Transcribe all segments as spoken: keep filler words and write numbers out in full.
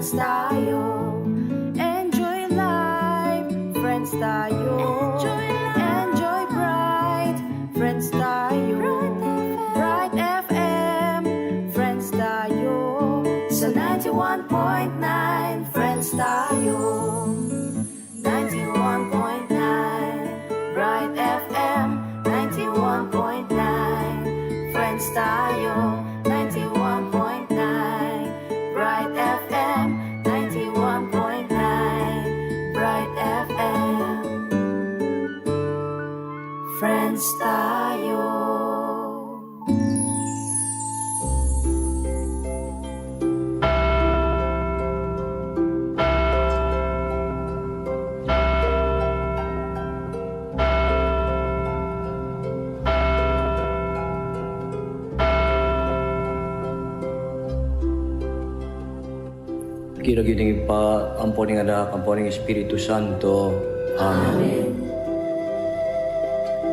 Friends tayo. Enjoy life, friends tayo. Enjoy life. Enjoy Bright, friends tayo. Bright F M, friends tayo. Sa ninety-one point nine, friends tayo. Ninety-one point nine Bright F M, ninety-one point nine, friends tayo. Ninety-one point nine Bright F M, ninety-one point nine Bright F M, friends tayo. King lagyu ning Ibpa, ampo ning Anak, ampo ning Espiritu Santo. Amen. Amen.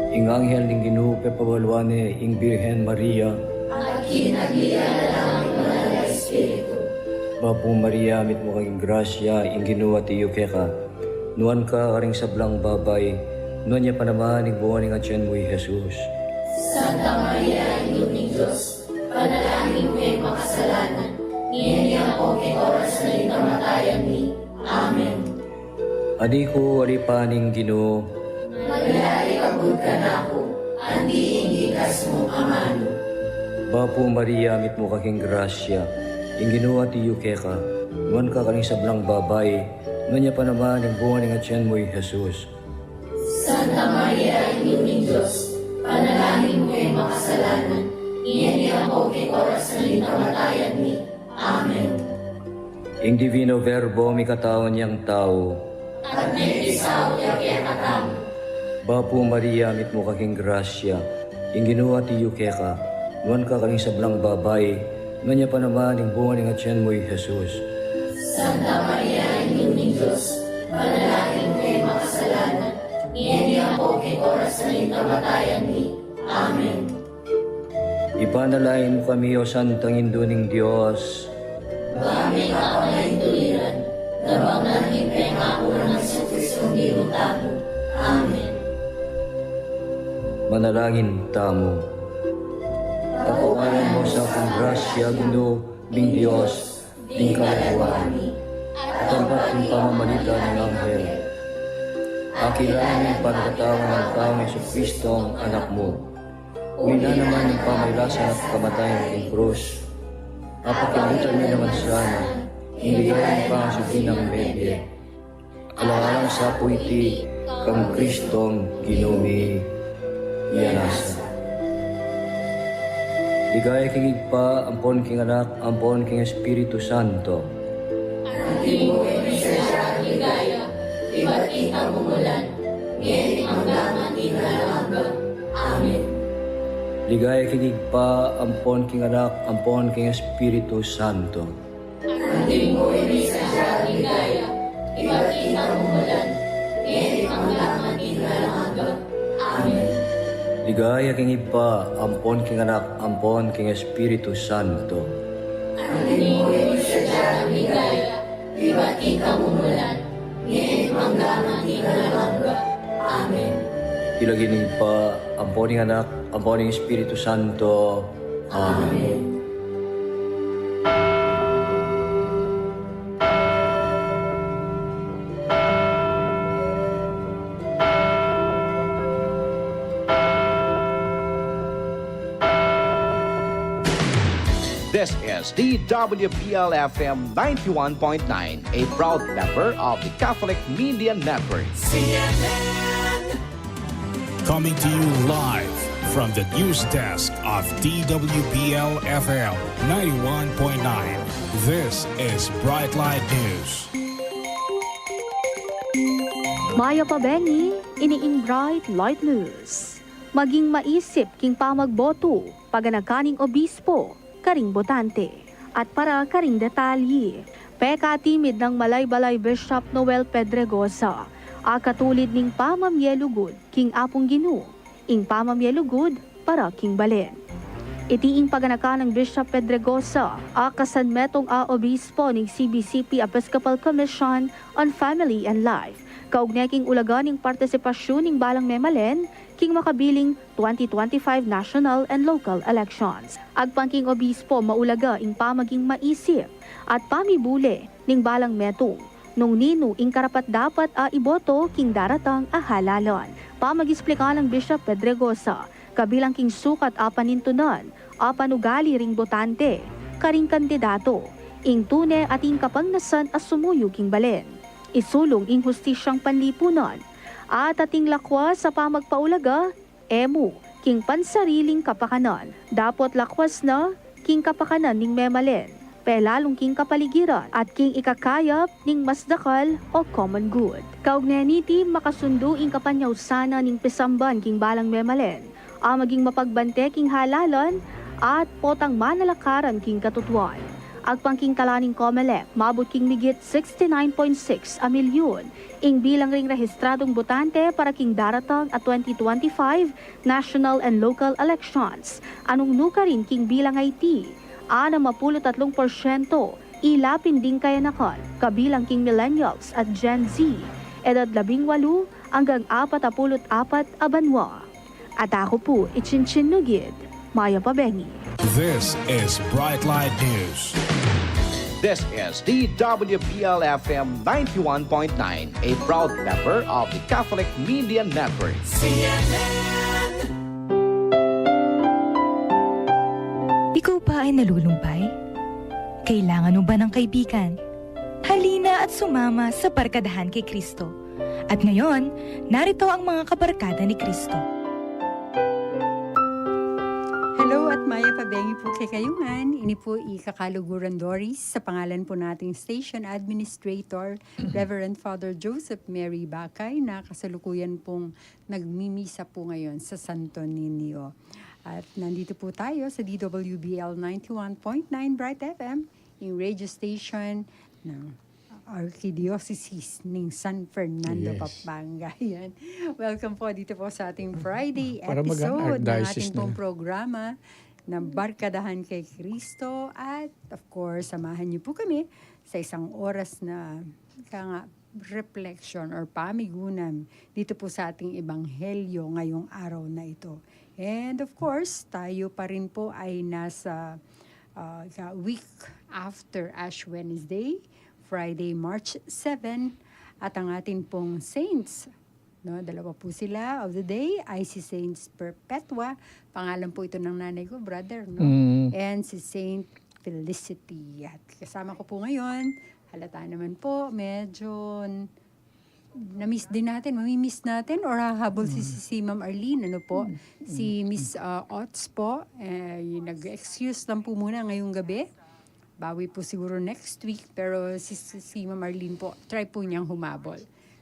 Ing anghel ning Ginu pepabaluan ne ing Birhen Maria. At kinaglian na la ning Banal a Espiritu. Bapu Maria, mitmu ka king grasya, ing Ginu atiu keka. Nuan ka karing sablang babai, nuan ya pa naman ing bunga ning atian mu, i Jesus. Santa Maria, Indu ning Dios, panalangin mu keng makasalanan, ngeni ampo king oras na ning kamatayan mi. Amen. Ani ku, Ibpa ning Ginu. Malyari ka pu kanaku, anti ing ikas mu amanu. Bapu Maria, mitmu ka king grasya, ing Ginu atiu keka, nuan ka karing sablang babai, nuan ya pa naman ing bunga ning atian mu, i Jesus. Santa Maria, Indu ning Dios, panalangin mu keng makasalanan, ngeni ampo king oras na ning kamatayan mi. Amen. Ing Divino Verbo mikatau na yang tau. At mekisaul ya kekatamu. Bapu Maria, mitmu ka king grasya, ing Ginu atiu keka, nuan ka karing sablang babai, nuan ya pa naman ing bunga ning atian mu, i Jesus. Santa Maria, Indu ning Dios, panalangin mu keng makasalanan, ngeni ampo king oras na ning kamatayan mi. Amen. Ipanalangin mu kami, O Santang Indu ning Dios. Ba ming kapangainduliran, gabang na ning pengaku nang Jesucristong Ginu tamu. Amen. Manalangin tamu. Pakuanan mu sa kung grasya, Ginu ming Dios, ding kalagwan mi, at ampat king pamamalita ning anghel, akilala ning pangatawa ning taung Jesucristong Anak mu. Uwi na naman ing pamailasan at kamatayan king krus. Apakilangutan mi naman sana ing ligaya ning pangasubli nang mebie. Alang-alang sa pu iti kang Kristong Ginu mi. Iyanasa. Ligaya king Ibpa, ampon king Anak, ampon king Espiritu Santo. Antimo ing sadya nang ligaya, ibat king kamumulan, ngeni at mangga man king alang angga. Amen. Ligaya king Ibpa, ampon king Anak, ampon king Espiritu Santo. Antimo ing sadya nang ligaya, ibat king kamumulan, ngeni at mangga man king alang angga. Amen. Ligaya king Ibpa, ampon king Anak, ampon king Espiritu Santo. Antimo ing sadya nang ligaya, ibat king kamumulan, ngeni at mangga man king alang angga. Amen. King lagyu ning Ibpa, ampon ning Anak, ampon ning Espiritu Santo. Amen. This is D W P L F M ninety-one point nine, a proud member of the Catholic Media Network. C N N. Coming to you live from the news desk of D W P L F M ninety-one point nine. This is Bright Light News. Mayap a bengi, ini ing Bright Light News. Maging maisip king pamagboto, paganakan ning obispo karing botante. At para karing detalye, pekatimid nang Malaybalay Bishop Noel Pedregosa, akatulid ning pamamie lugud king Apung Ginu, ing pamamie lugud para king balen. Iti ing paganakan nang Bishop Pedregosa, a kasanmetung a obispo ning C B C P Episcopal Commission on Family and Life, kaugnay king ulaga ning partisipasyun ning balang memalen king makabiling twenty twenty-five national and local elections. Agpang king obispo, maulaga ing pamaging maisip at pamibule ning balang metung nung ninu ing karapat-dapat a iboto king daratang a halalan. Pamagisplika nang Bishop Pedregosa, kabilang king sukat a panintunan a panugali ring botante karing kandidato, ing tune ating kapangnasan a sumuyu king balen, isulung ing hustisyang panlipunan, at ating lakwas a pamagpaulaga e mu king pansariling kapakanan, dapot lakwas na king kapakanan ning memalen, pelalung king kapaligiran, at king ikakayap ning mas dakal o common good. Kaugnay niti, makasundu ing kapanyausan na ning pisamban king balang memalen a maging mapagbante king halalan at potang manalakaran king katutuan. Agpang king tala ning Comelec, mabut king migit sixty-nine point six a milyun ing bilang ring rehistradung botante para king daratang a twenty twenty-five national and local elections, a nung nukarin king bilang a iti, anam a pulu't atlung porsyento ila pin ding kayanakan, kabilang king millennials at Gen Z, edad labing walu anggang apat a pulu't apat a banua. At aku pu i Chinchin Nugid, mayap a bengi. This is Bright Light News. This is D W B L F M ninety-one point nine, a proud member of the Catholic Media Network. C N N. Ikaw ba ay nalulumpay? Kailangan mo ba ng kaibigan? Halina at sumama sa Barkadahan kay Kristo. At ngayon, narito ang mga kabarkada ni Kristo. Hello at mayap a bengi pu kekayu ngan. Ini pu i Kakaluguran Doris sa pangalan pu nating station administrator, Reverend Father Joseph Mary Bakay, na kasalukuyan pung nagmimisa pu ngayon sa Santo Niño. At nandito pu tayo sa D W B L ninety-one point nine Bright F M, ing radio station ng Arkidiyosesis ning San Fernando, Yes. Pampanga. Yan. Welcome po dito po sa ating Friday Para mag-, episode ng archdiocese ating pong na. programa na Barkadahan kay Kristo. At of course, samahan niyo po kami sa isang oras na, ika nga, reflection or pamigunan dito po sa ating ebanghelyo ngayong araw na ito. And of course, tayo pa rin po ay nasa, ah, sa week after Ash Wednesday, Friday, March seven, at ang atin pong saints, no, dalawa po sila of the day ay si Saints Perpetua, pangalan po ito ng nanay ko, brother, no? Mm. And si Saint Felicity. At kasama ko po ngayon, halata naman po, medyo n-, na-miss din natin, mamimiss natin, or hahabol si, Mm. si, si Ma'am Arlene, ano po? Mm. Si Miss, ah, Ots po, eh, nag-excuse lang po muna ngayong gabi. Bawi po siguro next week, pero si, si, si Ma'am Arlene po, try po niyang humabol.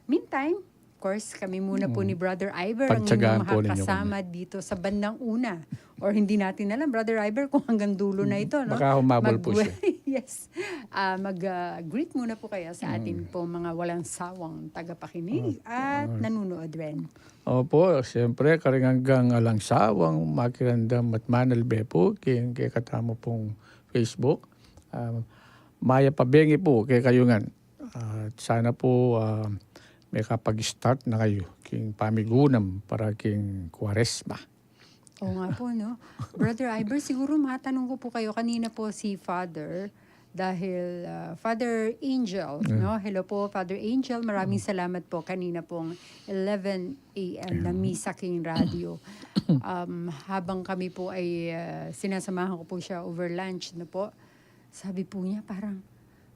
Meantime, of course, kami muna po Mm. ni Brother Iver ang Pagtsagaan inyong po ninyo makakasama kami. dito sa bandang una. Or hindi natin alam, Brother Iver, kung hanggang dulo na Mm. ito, no? Baka humabol po Mag-, siya. yes. Ah, mag, ah, greet muna po kayo sa atin Mm. po mga walang sawang tagapakinig Opo. at nanonood rin. Opo, siyempre, karing anggang alang sawang makiramdam at manalbe po king kekatamu pung Facebook. Ah, mayap a bengi po kekayu ngan. At sana po, ah, mekapag-start na kayu king pamigunam para king Kuaresma. Oo nga po, no? Brother Iver, siguro matanong ko po kayo, kanina po si Father, dahil, ah, Father Angel, Mm. no? Hello po, Father Angel. Maraming Mm. salamat po kanina pong eleven A M na Mm. misa king radyo. Um, habang kami po ay, ah, sinasamahan ko po siya over lunch, no po? Sabi po niya, parang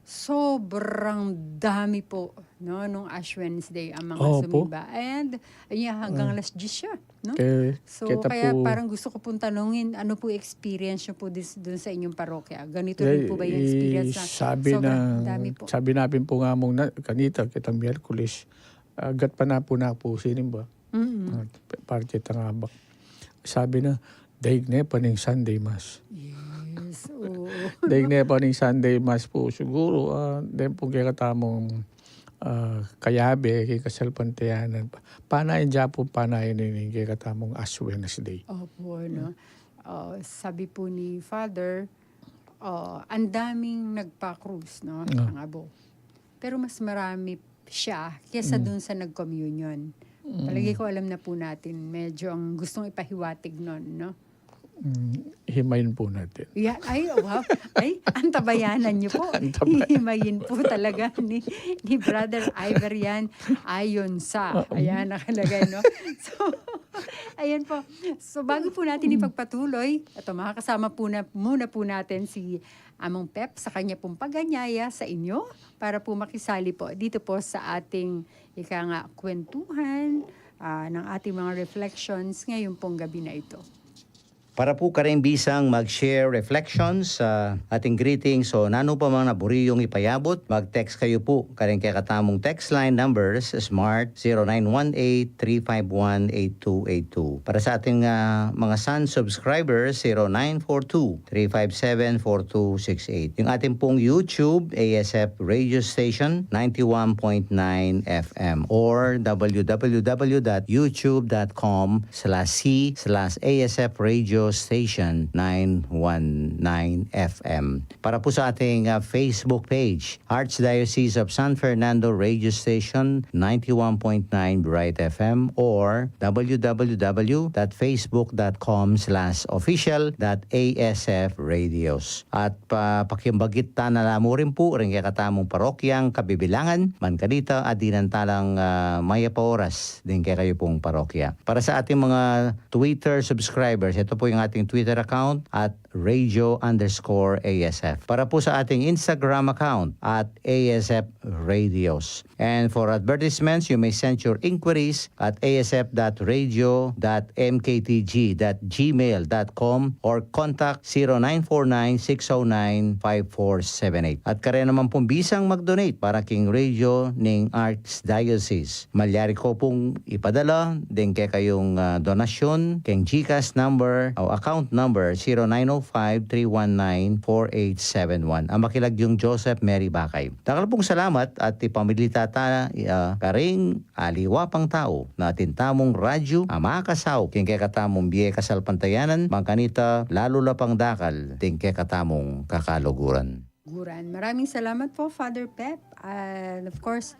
sobrang dami po, no, nung Ash Wednesday ang mga Opo. sumimba. And, ayun, hanggang Mm. alas diyes siya, no? Kaya, So, kita kaya po parang gusto ko pong tanungin, ano po experience niyo po dis-, dun sa inyong parokya? Ganito rin po ba yung Eh, experience na sabi sobrang ng, dami po? sabi namin po nga mong na, kanita, kitang Miyerkules, agad pa na po na po sinimba. Mm. Ah, pa-, parte tang abak. Sabi na, "Daig ne pa ning Sunday Mass." Yes, oo. Daig ne pa ning Sunday Mass po. Siguro, ah, dahil po kekatamung, ah, kayabe, kekasalpantayanan. Pa-, panayan dya po, panayan ning kekatamung Ash Wednesday. Opo, no? Oh, sabi po ni Father, oh, ang daming nagpa-cruise, no? Ah. Ang abo. Pero mas marami siya kesa Mm. dun sa nag-communion. Mm. Palagi ko alam na po natin, medyo ang gustong ipahiwatig nun, no? Mm, himayin po natin. Yeah, ay, wow. Ay, antabayanan niyo po. Antabayanan. Hihimayin po talaga ni, ni Brother Iver yan. Ayon sa, Ah, ayan, mm. nakalagay, no? So, ayan po. So, bago po natin Mm. ipagpatuloy, ito, makakasama po na, muna po natin si Among Pep sa kanya pong pag-anyaya sa inyo para po makisali po dito po sa ating, ika nga, kwentuhan, ah, ng ating mga reflections ngayon pong gabi na ito. Para po kareng bisang mag-share reflections, ah, ating greetings o nanu pa mang naburi yung ipayabut, mag-text kayo po kareng kekatamung text line numbers, Smart, zero nine one eight, three five one, eight two eight two. Para sa ating, ah, mga Sun subscribers, zero nine four two, three five seven, four two six eight. Yung ating pong YouTube, A S F Radio Station, ninety-one point nine F M, or W W W dot youtube dot com slash C slash A S F Radio Station nine one nine F M. Para po sa ating, ah, Facebook page, Archdiocese of San Fernando Radio Station, ninety-one point nine Bright F M, or W W W dot facebook dot com slash official dot A S F radios. At pa-, pakimbagit ta na la mu rin po ring kekatamung parokyang kabibilangan, man kanita, adinan ta lang, ah, mayap a oras ding kekayu pung parokya. Para sa ating mga Twitter subscribers, ito po yung ating Twitter account, at radio underscore A S F. Para po sa ating Instagram account, at A S F Radios. And for advertisements, you may send your inquiries at A S F dot radio dot M K T G dot gmail dot com or contact zero nine four nine, six oh nine, five four seven eight. At kareng naman pong bisang mag-donate para king radio ning Archdiocese, malyari ko pung ipadala ding kekayung, ah, donasyon keng GCash number o account number zero nine oh five, three one nine, four eight seven one. Ang makilagyung Joseph Mary Bakay. Dakal pung salamat at ipamilita ta, ah, karing aliwa pang tau na atin tamung radyu a makasaup king kekatamung bie kasalpantayanan, man kanita lalu la pang dakal ding kekatamung kakaluguran. Guran. Maraming salamat po, Father Pep. And of course,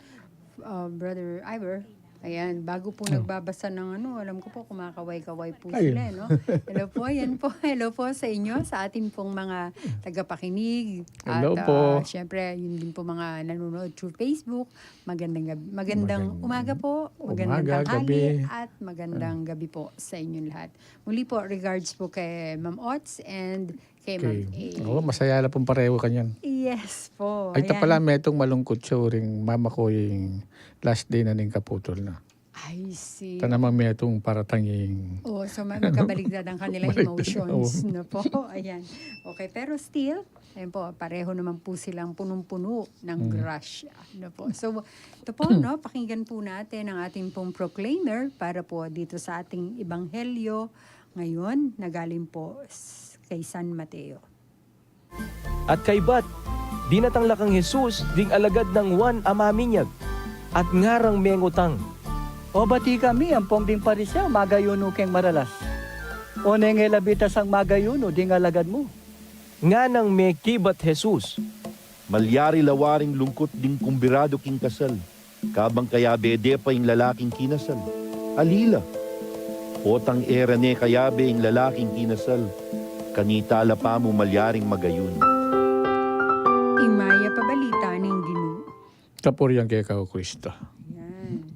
uh, Brother Ivor. Ayan, bago po Oh. nagbabasa ng ano, alam ko po, kumakaway-kaway po Ayun. sila, no? Hello po, yan po. Hello po sa inyo, sa atin pong mga tagapakinig. Hello At, po. ah, syempre, yun din po mga nanonood through Facebook. Magandang gab-, magandang Magandang umaga po, magandang umaga, tanghali, gabi. at magandang Ah. gabi po sa inyong lahat. Muli po, regards po kay Ma'am Ots and kay Ma'am Okay. A. Oo, masaya la pong pareho kanyan. Yes po. Ay, ta Ayan. pala, metung malungkut siya, uring mama ko yung last day na ning kaputol na. I see. Ta naman metung paratanging Oh, so may magkabaligtad ang kanilang Baligtad, emotions, oo. no po? Ayan. Okay, pero still, ayun po, pareho naman po silang punong-puno ng Mm. grasya, no po? So, ito po, no, pakinggan po natin ang ating pong proclaimer para po dito sa ating ebanghelyo ngayon na galing po s-, kay San Mateo. At kaybat, dinatang la kang Jesus ding alagad nang Juan a maminyag, at ngarang mengutang, O bati kami ampong ding Pariseo magayunu keng maralas? O neng e la bitasang magayunu ding alagad mu? Nganang mekibat Jesus, Malyari la waring lungkut ding kumbidadu king kasal, kabang kayabe de pa ing lalaking kinasal. Alila. Potang e ra ne kayabe ing lalaking kinasal, kanita la pamu malyaring magayunu. Ing mayap a balita ning Ginu. Kapurian keka, O Kristo. Ayan.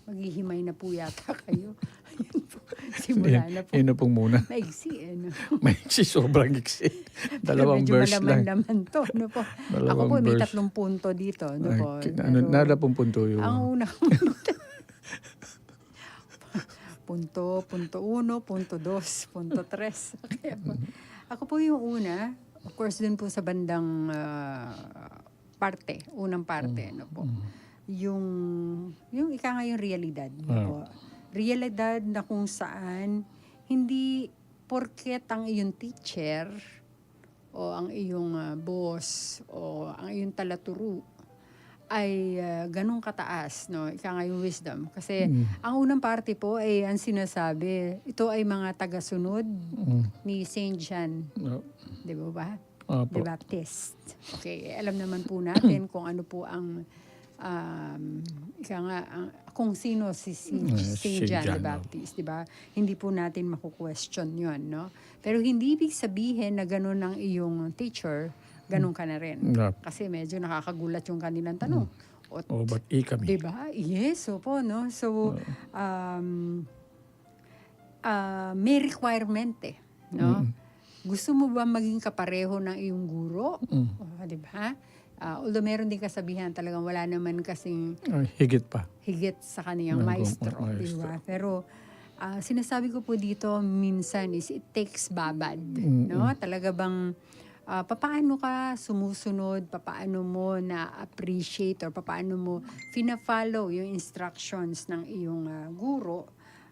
Maghihimay na po yata kayo. Ayan po. Simula na po. Ino pong muna? Maigsi, eh, no? Maigsi, sobrang iksi. Pero Dalawang medyo verse lang. malaman-laman to, no po? Ako Dalawang po, may verse. tatlong punto dito, no Ay, po? ki-, ano, Pero nada pong punto yun? Ang una, punto, punto uno, punto dos, punto tres. Kaya po, Mm. ako po yung una, of course, dun po sa bandang, ah, parte, unang parte, Mm, no po? mm. Yung, yung ika nga yung realidad, no Ah. po? Realidad na kung saan, hindi porket ang iyong teacher o ang iyong, ah, boss o ang iyong talaturu ay, ah, ganun kataas, no? Ika nga yung wisdom. Kasi ang unang parte po ay ang sinasabi, ito ay mga tagasunod ni Saint John Oh, di ba ba? Opo. The Baptist. Okay, alam naman po natin kung ano po ang, um, ika nga, ang, kung sino si, si, Mm, Saint si John the John, oh. Baptist, di ba? Hindi po natin maku-question yun, no? Pero hindi ibig sabihin na ganun ang iyong teacher, ganun ka na rin. Yep. Kasi medyo nakakagulat yung kanilang tanong. O, O, ba't i kami? di ba? Yes, opo, no? So, um, ah, may requirement eh, no? Gusto mo ba maging kapareho ng iyong guro? O, di ba? Ah, although meron din kasabihan talagang wala naman kasing Ay, higit pa. higit sa kaniyang Ng maestro, maestro. Di ba? Pero ah, sinasabi ko po dito minsan is it takes babad, no? Talaga bang ah, papaano ka sumusunod, papaano mo na-appreciate or papaano mo fina-follow yung instructions ng iyong ah, guro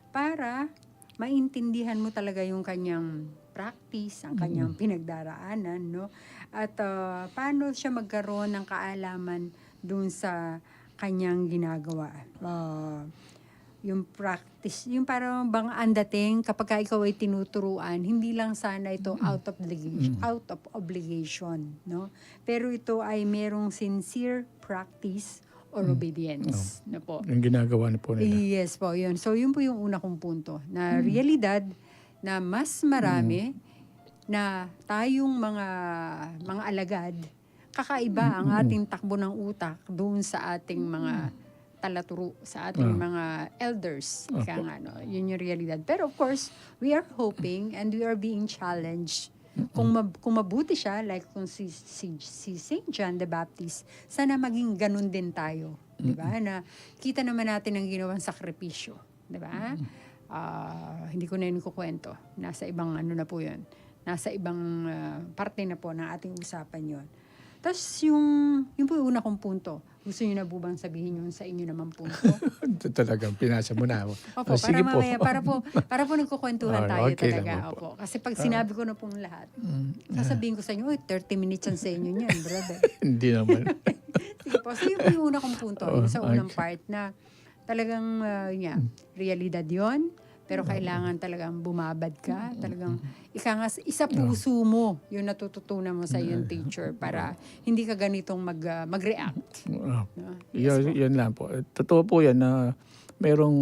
para maintindihan mo talaga yung kanyang practice, ang kanyang pinagdaraanan, no? At ah, paano siya magkaroon ng kaalaman dun sa kanyang ginagawa. Ah, yung practice, yung parang bang ang dating kapag ka ikaw ay tinuturuan, hindi lang sana ito out of obligation, out of obligation, no? Pero ito ay merong sincere practice or obedience, no po? Yung ginagawa niyo po nila. Yes po, yun. So, yun po yung una kong punto, na realidad na mas marami na tayong mga, mga alagad, kakaiba ang ating takbo ng utak doon sa ating mga talaturo, sa ating mga elders. Kaya nga, no, yun yung realidad. Pero of course, we are hoping and we are being challenged. Kung, mab- kung mabuti siya, like kung si, si, si Saint John the Baptist, sana maging ganun din tayo. Di ba? Na kita naman natin ang ginawang sakripisyo. Di ba? Ah, hindi ko na yun kukwento. Nasa ibang ano na po yun. Nasa ibang ah, parte na po ng ating usapan yun. Tapos yung, yung po yung una kong punto. Gusto niyo na po bang sabihin yung sa inyo naman punto? Talagang pinasa mo na ako. Opo, Ah, sige para po. Mamaya, para po, para po nagkukwentuhan Ah, tayo okay lang talaga. po. Opo. Kasi pag sinabi ko na pong lahat, sasabihin ko sa inyo, "Uy, thirty minutes ang sa inyo niyan, brother." Hindi naman. Sige po. So, yun po yung una kong punto. Oh, Yung sa unang okay. Part na talagang, ah, yun nga, realidad yun. Pero kailangan talagang bumabad ka. Talagang, ika nga, isa puso mo yung natututunan mo sa iyong teacher para hindi ka ganitong mag, ah, mag-react. Ah, No? yun, yun lang po. Eh, totoo po yan na merong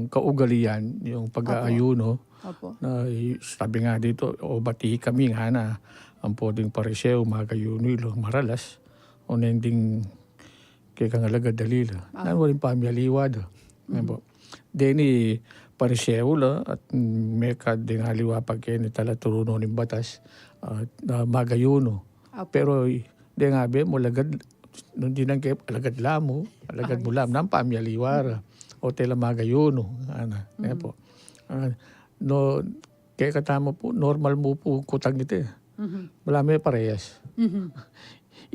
kaugalian yung pag-aayuno. Opo. Na, y- sabi nga dito, o bati kami nga na, ang pwedeng pariseo, magayuno ilo, maralas, o nending kekang alagad dalila. Nan waring pamiyaliwa da. Yan po. Deni pariseo la, at mekad deng aliwa pag keni talaturuno ning batas, at, ah, magayuno. Pero, y- deng abe mu, alagad, nung dinan ke, alagad la mu, alagad mu la mu, nan pamiyaliwa ra. O tela magayuno, ana, yan po. Ah, no, kekatamu pu, normal mu pu kutang iti. Balamu e parehas.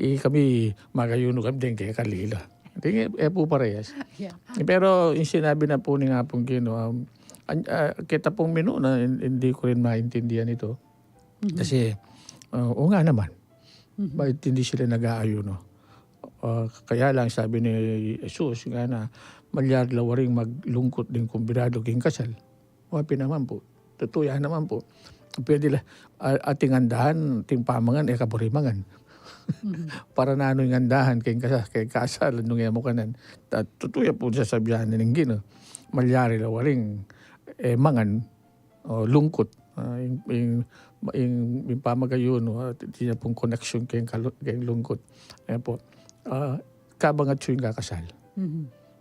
I kami, magayuno kami, deng keka lila. Deng e, e pu parehas. Yeah. Pero yung sinabi na po ning Apung Ginu, um, an- ah, kita pung minuna, hin- hindi ko rin maintindihan ito. Kasi, ah, o nga naman, bakit hindi sila nag-aayuno? Ah, kaya lang sabi ni Jesus nga na, malyari la waring maglungkot ding kumbidado king kasal. Wa pin naman po. Totoo yan naman po. Pwede la, a- ating andahan, ating pamangan, e ka buri mangan. Para nanu ing andahan, keng kasal, keng kasal, nung e mu kanan. Ta- Totoo yan po sasabihan ning Ginu. Malyari la waring, e, mangan, o lungkot. Ah, ing, ing, ing, ing pamagayuno, ah, iti na pung connection keng, kalu- keng lungkot. Ayan po. Ah, kabang atyu ing kakasal.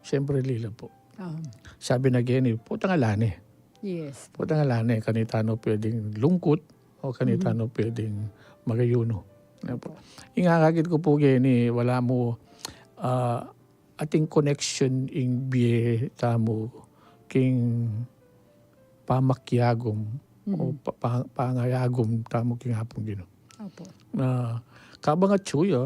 Siyempre, lila po. Um, Sabi na geni, putang alane. yes. Putang alane, kanita no pwedeng lungkot, o kanita no pwedeng magayuno. Ayan po. Ing akakit ku po geni, wala mu, ah, ating connection ing bie tamu king pamakiagum o pa- pa- pangayagum tamu king Apung Ginu. Opo. Na kabang atyu ya,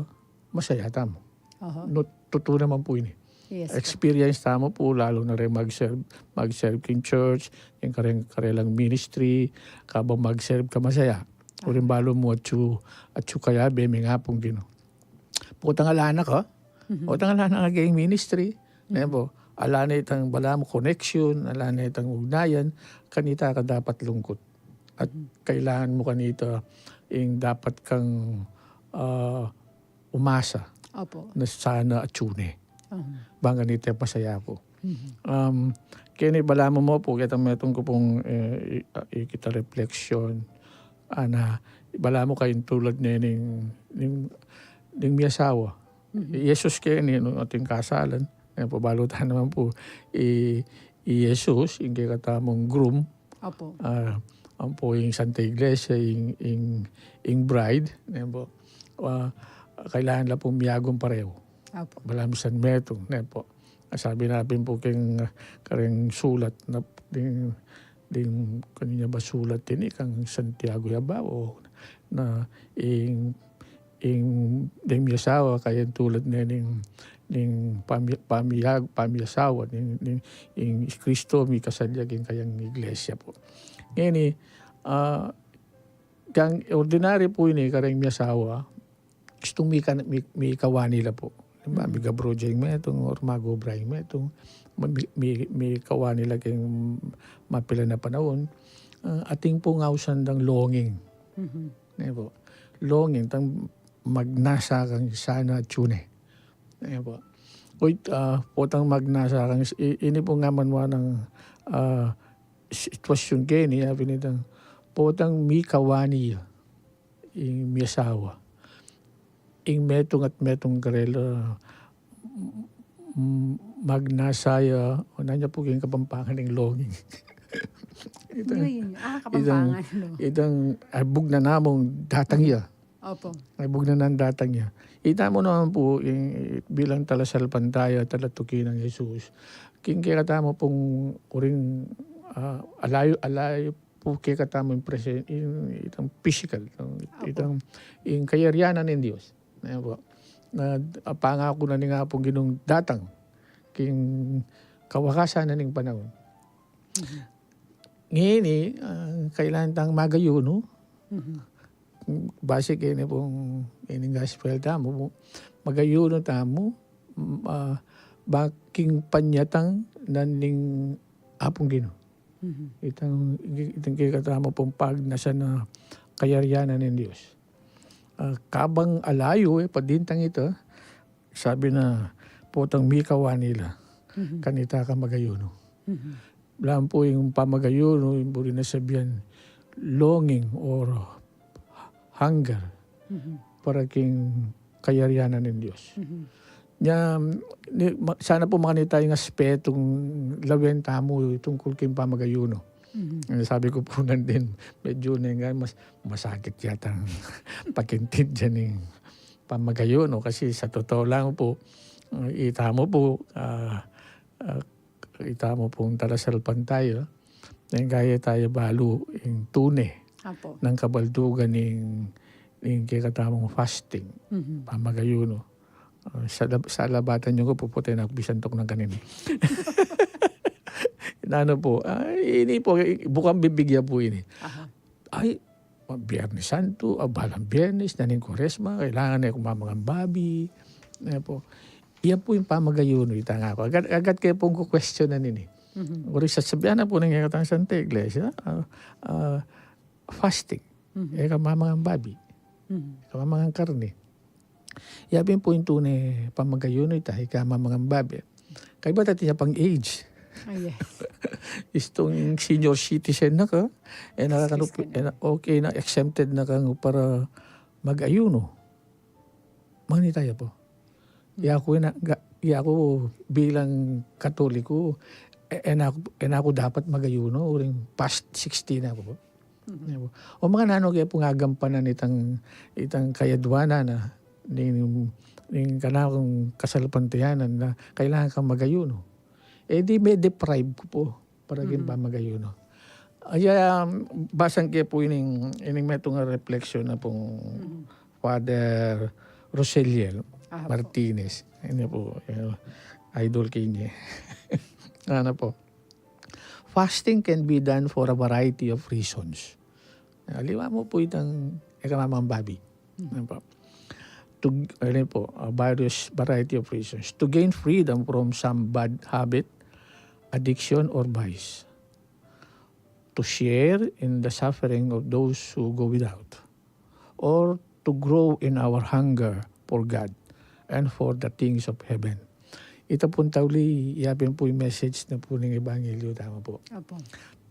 masaya tamu. Aha. No, totoo naman po ini. Yes. Experience tamu po, lalo na rin mag-serve, mag-serve king church, king kareng, karelang ministry, kabang mag-serve ka masaya. Uling balu mu atyu, atyu kayabe ing Apung Ginu. Putang alane ka, Mhm. O tang ala na kang ministry, mhm, ne po, ala na itang balamu connection, ala na itang ugnayan, kanita ka dapat lungkot. At, mhm, kailangan mu kanita ing dapat kang, ah, umasa, opo, na sana atiu ne. Aha. Bang kanita pasayapu. Mhm. Um, keni balamu mu pu, keta metung ku pung, eh, i-, i-, kita reflection, ana, balamu kayang tulad ne ning, ning, ning miyasawa. Mhm. I Jesus keni, nung atin kasalan, eh, pabalutan naman pu, i, i Jesus, ing kekatamung groom, opo, ah, ampo ing Santa Iglesia, ing, ing, ing bride, ne po, ah, kailangan la pung miyagun parehu. Opo. Balamu san metung, ne po. Sabi na pin pu keng, ah, kareng sulat na ding, ding, kanina ba sulat ini, kang Santiago ya ba, o na ing, ing, ding miyasawa, kayang tulad ne ning, ning pami-, pamiyag-, pamiyasawa, ning, ning, ing Kristo mikasal ya king kayang iglesia pu. Ngeni, ah, kang ordinaryo pu ini, kareng miyasawa, istung mika-, mi-, mikawani la pu. Halimbawa, mm, mig-abroad ya ing metung, or mag-obra ing metung, ma-, mi-, mi-, mikawani la keng mapilan a panaun. Ah, atin pung ausan dang longing. Mhm. Ne po. Longing, tang magnasa kang sana atiu ne. Ne po. Uy, ah, potang magnasa kang, i-, ini pu nga man wanang, ah, sitwasyun keni, ya pin itang, potang mikawani ya ing miyasawa. Ing metung at metung karela, mm, magnasa ya, o nanu ya pu king Kapampangan ing longing. Itang, yun, ah, itang, Kapampangan, no? Itang, ay, bugna namung datang ya. Opo. Ay, bugna nang datang ya. Ita mu naman pu, ing, bilang talasalpantaya, talatuki nang Jesus. King kekatamu pung uring, ah, alayu, alayu pu kekatamu ing presen-, ing, itang physical, itang, opo, itang, ing kayarian na ning Dios. Ayan po. Na, ah, pangaku na ning Apung Ginung datang king kawakasan na ning panaun. Mhm. Ngeni, ah, kailangan tang magayuno. Mhm. Base keni pung, ining gospel tamu, magayuno tamu, mm, ah, ba king panyatang na ning Apung Ginu. Mhm. Itang, itang kekatamu pung pagnasan na kayarian na ning Dios. Ah, kabang alayu, e pa dintang ita, sabi na, potang mikawani la, mhm, kanita ka magayuno. Mhm. Balamu pu ing pamagayuno, ing buri na sabian longing or hunger, mhm, para king kayarian na ning Dios. Mhm. Nya, ni, ma-, sana pu makanita ing aspetung lawen tamu tungkul king pamagayuno. Mhm. Eh, sabi ku pu nandin, medyo neng, mas, masakit yatang pakintindi ning pamagayuno, kasi sa totoo lang pu, eh, itamu pu, ah, ah, itamu pung talasalpantaya, neng kaya taya balu ing tune, apo, nang kabaldugan ning, ning kekatamung fasting, mhm, pamagayuno. Ah, sa lab-, sa labatan yu ku pu, pota na ku bisan tuk nang kanini. Nanu pu, ah, ini pu, bukang bibig ya pu ini. Aha. Ay, Biernes Santo, ah, balang Biernes na ning Kuaresma, kailangan ne kung mamangan babi. Ne pu. Iya pu ing pamagayuno, ita ngaku. Agad, agad ke pung kukwestiyonan ini. Mhm. Uring sasabian na pu ning kekatang Santa Iglesia, ah, ah, fasting. Mhm. E ka mamangan babi. Mhm. E ka mamangan karne. Ya pin pu ing tune pamagayuno, ita, e ka mamangan babi. Kaybat atin ya pang age. Ah, yes. Istung senior citizen na ka, e na ka, Excuse ka na, na, okay na, exempted na ka para mag-ayuno. Manita ya pu. Hmm. Yaku na, ga-, yaku bilang Katoliko, e, e na ku, e na ku dapat mag-ayuno uring past sixty na ku pu. Mhm. Di ba? O makananu ke pung gagampanan itang, itang kayadwanan na ning, ning kanakung kasalpantayanan na kailangan kang mag-ayuno. E di me-deprive ku pu para king, mhm, pamag-ayuno. Aya, um, basan ke pu ining, ining metung a reflection na pung, mhm, Father Roseliel, aha pu, Martinez. Ini pu, you know, idol ke ini. Ana pu. Fasting can be done for a variety of reasons. Aliwa mu pu itang e ka mamangan babi. Hmm. Ano pu? to, ano po, a various variety of reasons. To gain freedom from some bad habit, addiction, or vice. To share in the suffering of those who go without. Or to grow in our hunger for God and for the things of heaven. Ita pung tauli, yapin pu ing message na pu ning Ebanghelyo, tama po. Opo.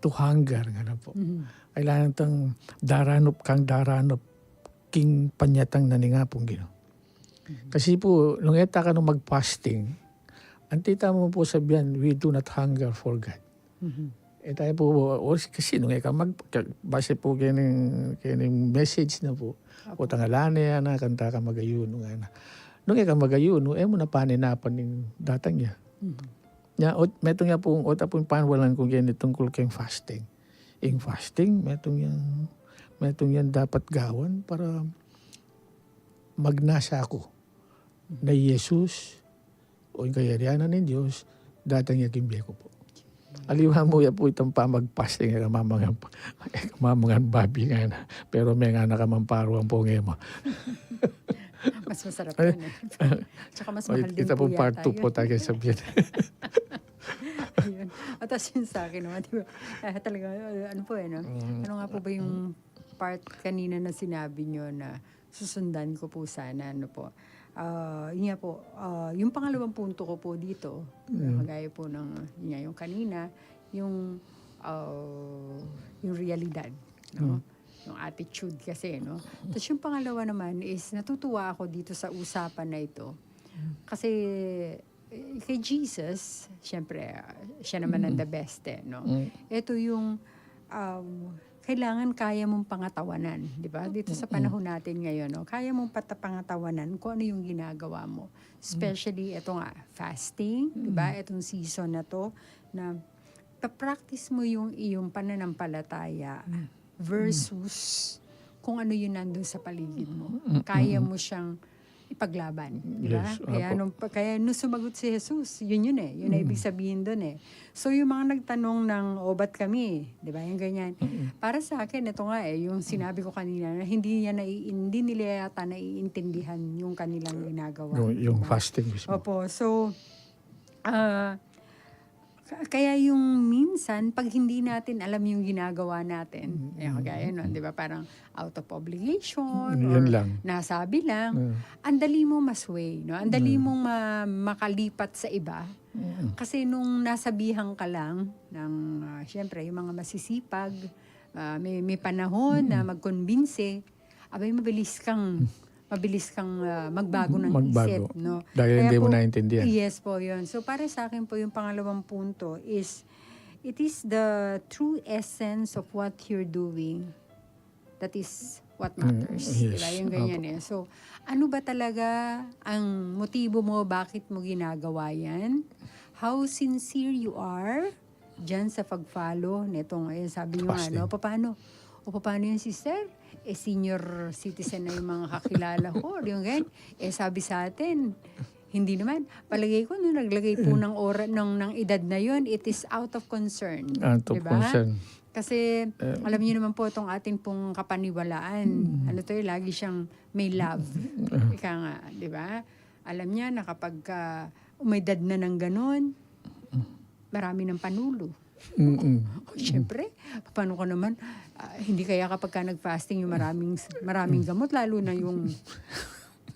To hunger, ngana po. Mhm. Kailangan tang daranup kang daranup king panyatang na ning Apung Ginu. Mhm. Kasi pu, nung e ta kanu mag-fasting, anti tamu pu sabian, we do not hunger for God. Mhm. E tamu pu, o, kasi nung e ka mag-, ka-, base pu keni, keni message na pu. Opo. O tangala ne, ana, kanta ka mag-ayunu, ngana. Nung e ka mag-ayunu, e mu na paninapan ing datang ya. Mhm. Ya, o, metung ya pu, o, ta pu ing panwalan ku keni tungkul keng fasting. Ing fasting, metung yang, metung yang dapat gawan para magnasa ku na i Jesus, o ing kayarian na ning Dios, datang ya king bie ku pu. Aliwa mu ya pu itang pamag-fasting, e ka mamangan, e ka mamangan babi, ngana. Pero mengana ka man paru ampong e ma. Mas masarap yun, eh. Tsaka mas mahal din ita pu pu part yata two yun. Pu tayo sabihin. Ayun. At as yun sa akin naman, di ba? Eh, talaga, ano po eh, no? Mm. Ano nga po ba yung part kanina na sinabi nyo na susundan ko po sana, ano po. Ah, yun nga po, ah, yung pangalawang punto ko po dito, mm, kagaya po ng, yun nga, yung kanina, yung, ah, yung realidad, no? Mm. Yung attitude kasi, no? Tapos yung pangalawa naman is natutuwa ako dito sa usapan na ito. Mm. Kasi, eh, kay Jesus, siyempre, ah, siya naman ang, mm, the best, eh, no? Mm. Ito yung, um, kailangan kaya mong pangatawanan, di ba? Dito sa, mm, panahon natin ngayon, no? Kaya mong pata-, pangatawanan kung ano yung ginagawa mo. Mm. Especially ito nga, fasting, di ba? Mm. Itong season na to, na pa-practice mo yung iyong pananampalataya, mm, versus kung ano yung nandun sa paligid mo. Mm, mm, mm. Kaya mo siyang ipaglaban, di ba? Yes, kaya opo. Nung pa-, kaya nung sumagot si Jesus, yun yun eh. Yun ang, mm, ibig sabihin dun eh. So, yung mga nagtanong ng, "O, ba't kami?" Di ba? Yung ganyan. Mm. Para sa akin, ito nga eh, yung sinabi ko kanina, na hindi niya nai-, hindi nila yata naiintindihan yung kanilang ginagawa. Yung, yung, di ba? Fasting mismo. Opo. So, ah, Ka-, kaya yung minsan, pag hindi natin alam yung ginagawa natin, mm, eh, kagaya nun, di ba, parang out of obligation, mm, or yun lang, nasabi lang, mm, ang dali mo ma-sway, no? Ang dali, mm, mong ma-, makalipat sa iba. Mm. Kasi nung nasabihan ka lang ng, ah, siyempre, yung mga masisipag, ah, may, may panahon na, mm, magkumbinse, abay, mabilis kang, mabilis kang, ah, magbago ng, magbago, isip, no? Dahil kaya hindi mo po, naintindihan. Yes po, yun. So, para sa akin po, yung pangalawang punto is, it is the true essence of what you're doing. That is what, mm, matters. Yes. Di ba? Yung ganyan, opo, eh. So, ano ba talaga ang motibo mo? Bakit mo ginagawa yan? How sincere you are dyan sa pag-follow netong, eh, sabi nyo nga, fasting, no? Papaano? O papaano yung sister? Eh, senior citizen na yung mga kakilala ko. Yung ganyan, eh, sabi sa atin, hindi naman. Palagay ko, nung naglagay po, mm, ng ora-, ng, ng edad na yon, it is out of concern. Out of, di ba? Concern. Kasi, eh, alam niyo naman po itong atin pong kapaniwalaan. Mm. Ano to eh, lagi siyang may love. Mm. Ika nga, di ba? Alam niya na kapag, ah, umedad na ng ganun, marami ng panulo. Mm-mm. O, syempre, paano ko naman, ah, hindi kaya kapag ka nag-fasting yung maraming, maraming gamot, lalo na yung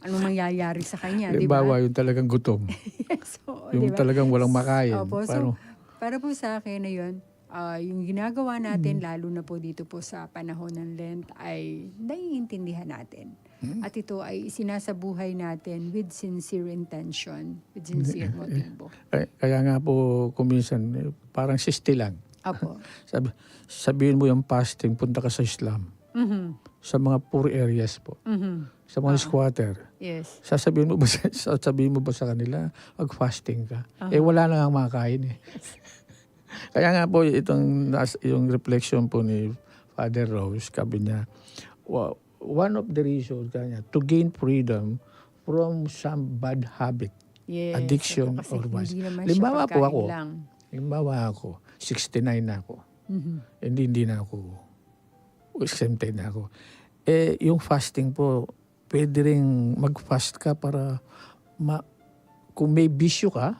anong mangyayari sa kanya, di ba? Halimbawa, yung talagang gutom. Yes, oo, yung, di ba? Talagang walang makain. Opo, so, paano? Para po sa akin na yun, ah, yung ginagawa natin, mm, lalo na po dito po sa panahon ng Lent, ay naiintindihan natin. Mm. At ito ay isinasabuhay natin with sincere intention, with sincere, mm, motibo. Kaya, kaya nga po, kung minsan, eh, parang siste lang. Apo. Sabi, sabihin mo yung fasting, punta ka sa slum. Mhm. Sa mga poor areas po. Mhm. Sa mga, ah, squatter. Yes. Sasabihin mo ba sa, sasabihin mo ba sa kanila, "Mag-fasting ka"? Aha. Eh, wala na nga makain eh. Kaya nga po, itong nas-, yung reflection po ni Father Rose, sabi niya, wa-, one of the reasons, kanya, to gain freedom from some bad habit, yes, addiction, kasi or vice. Hindi naman siya, halimbawa po, pagkain ako lang. Halimbawa ako, sixty-nine na ako. Mhm. Hindi, hindi na ako, exempted na ako. Eh, yung fasting po, Pwede ring mag-fast ka para ma-, kung may bisyo ka,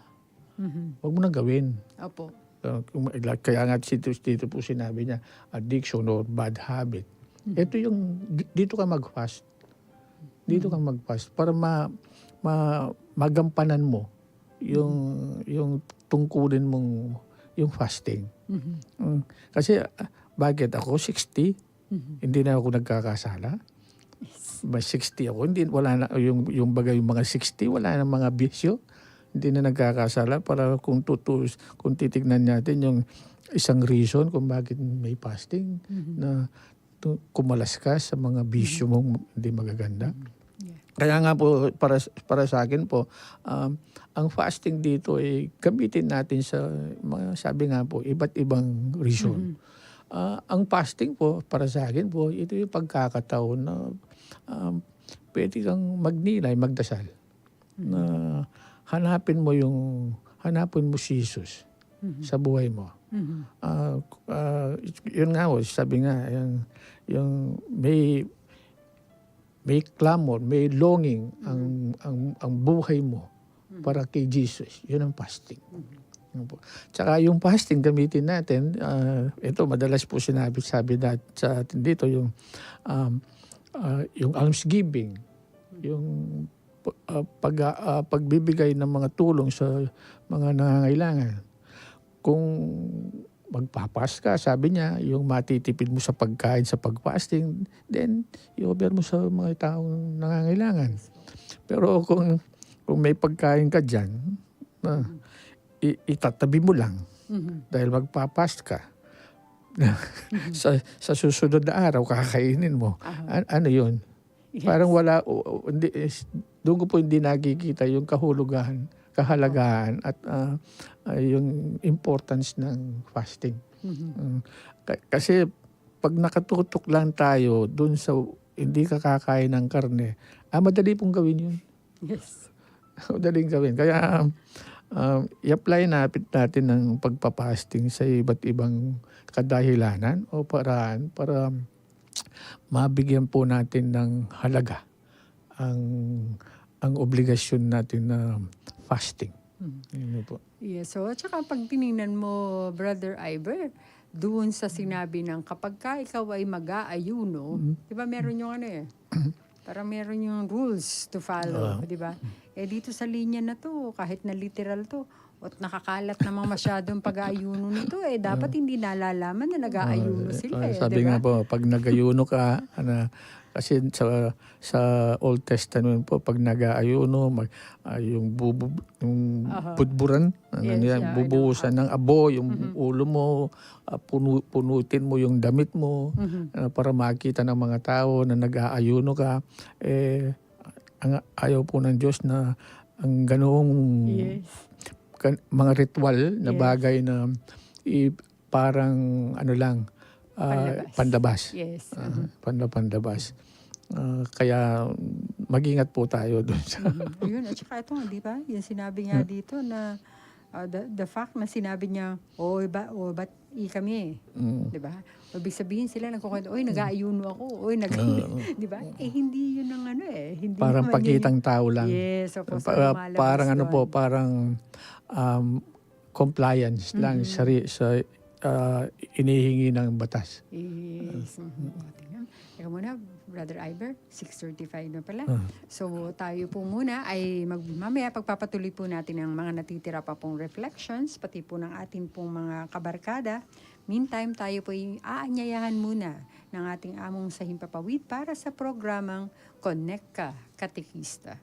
Mhm. wag mo nang gawin. Opo. Uh, kung ma-, ila-, kaya nga dito, dito po sinabi niya, addiction or bad habit. Mhm. Ito yung, di-, dito ka mag-fast. Dito ka Mhm. mag-fast para ma-, ma-, magampanan mo yung, Mhm. yung tungkulin mong, yung fasting. Mhm. Mm. Kasi, ah, bakit ako sixty? Mhm. Hindi na ako nagkakasala. Yes. May sixty ako, hindi, wala na, yung, yung bagay, yung mga sixty, wala na mga bisyo. Hindi na nagkakasala para kung tutus-, kung titignan natin yung isang reason kung bakit may fasting Mhm. na tu-, kumalas ka sa mga bisyo Mhm. mong hindi magaganda. Mhm. Yeah. Kaya nga po, para s-, para sa akin po, um, ang fasting dito ay gamitin natin sa mga, sabi nga po, iba't ibang reason. Mhm. Ah, ang fasting po, para sa akin po, ito yung pagkakataon na, um, pwede kang magnilay, magdasal. Mhm. Na hanapin mo yung, hanapin mo si Jesus Mhm. sa buhay mo. Mhm. Ah, ah, yun nga, oh, sabi nga, yung, yung may, may clamor, may longing ang, Mhm. ang, ang buhay mo Mhm. para kay Jesus. Yun ang fasting. Mhm. Yun po. Tsaka yung fasting, gamitin natin, ah, ito, madalas po sinabi, sabi na sa atin dito, yung, um, ah, yung almsgiving, yung pa-, ah, pag-, ah, pagbibigay ng mga tulong sa mga nangangailangan. Kung magpapas ka, sabi niya, yung matitipid mo sa pagkain, sa pag-fasting, then i-offer mo sa mga taong nangangailangan. Pero kung, kung may pagkain ka diyan, ah, Mhm. i-, itatabi mo lang Mhm. dahil magpapas ka. Mhm. Sa, sa susunod na araw, kakainin mo. Aha. An-, ano yun? Yes. Parang wala, o, o, hindi, is-, doon ko po hindi nakikita yung kahulugan, kahalagahan at, ah, ah, yung importance ng fasting. Mhm. Mm. Ka-, kasi pag nakatutok lang tayo doon sa hindi ka kakain ng karne, ah, madali pong gawin yun. Yes. Madaling gawin. Kaya, um, i-apply na-, natin ng pagpapasting sa iba't ibang kadahilanan o paraan para mabigyan po natin ng halaga ang, ang obligasyon natin na fasting. Mhm. Yun po. Yes, so, at saka pag tiningnan mo, Brother Iver, doon sa sinabi ng kapag ka ikaw ay mag-aayuno, Mhm. di ba meron yung ano eh, parang meron yung rules to follow, Oo. di ba? Eh, dito sa linya na to, kahit na literal to, at nakakalat namang masyadong pag-aayuno nito, eh, dapat Oo. hindi nalalaman na nag-aayuno Oo, sila, oo, eh, sabi di ba? nga po, pag nag-ayuno ka, ano, kasi sa, sa Old Testament po, pag nag-aayuno, mag-, ah, yung bubu-, yung Aha. budburan, ano Yes, yan, yeah, I know. bubuhusan ng abo, yung Mhm. ulo mo, ah, punu-, punutin mo yung damit mo, Mhm. ah, para makita ng mga tao na nag-aayuno ka. Eh, ang ayaw po ng Diyos na ang ganoong Yes. kan-, mga ritual na Yes. bagay na i-, parang ano lang, ah, Pandabas. pandabas. Yes. Ah, Mhm. panda-, pandabas. Ah, kaya mag-ingat po tayo dun sa Mhm. Yun, at saka ito, di ba? Yung sinabi nga Hmm. dito na, ah, the, the fact na sinabi niya, "O, ba, o, ba't i kami?" Mm. Di ba? Ibig sabihin sila nagkukwento, "Uy, Mm. nag-aayuno ako. Uy, nag-," Oo. di ba? Eh, hindi yun ang ano eh. Hindi Parang naman yun pakitang tao lang. Yes, of course, Pa-, lumalabas parang ano po, doon. parang, um, compliance lang Mhm. sa ri-, sa, ah, inihingi ng batas. Yes. Mhm. O, tingnan. Teka muna, Brother Iver, six thirty-five na pala. Ah. So, tayo po muna ay mag-, mamaya pagpapatuloy po natin ang mga natitira pa pong reflections, pati po ng ating pong mga kabarkada. Meantime, tayo po ay aanyayahan muna ng ating among sahimpapawid para sa programang Connect Ka, Katekista.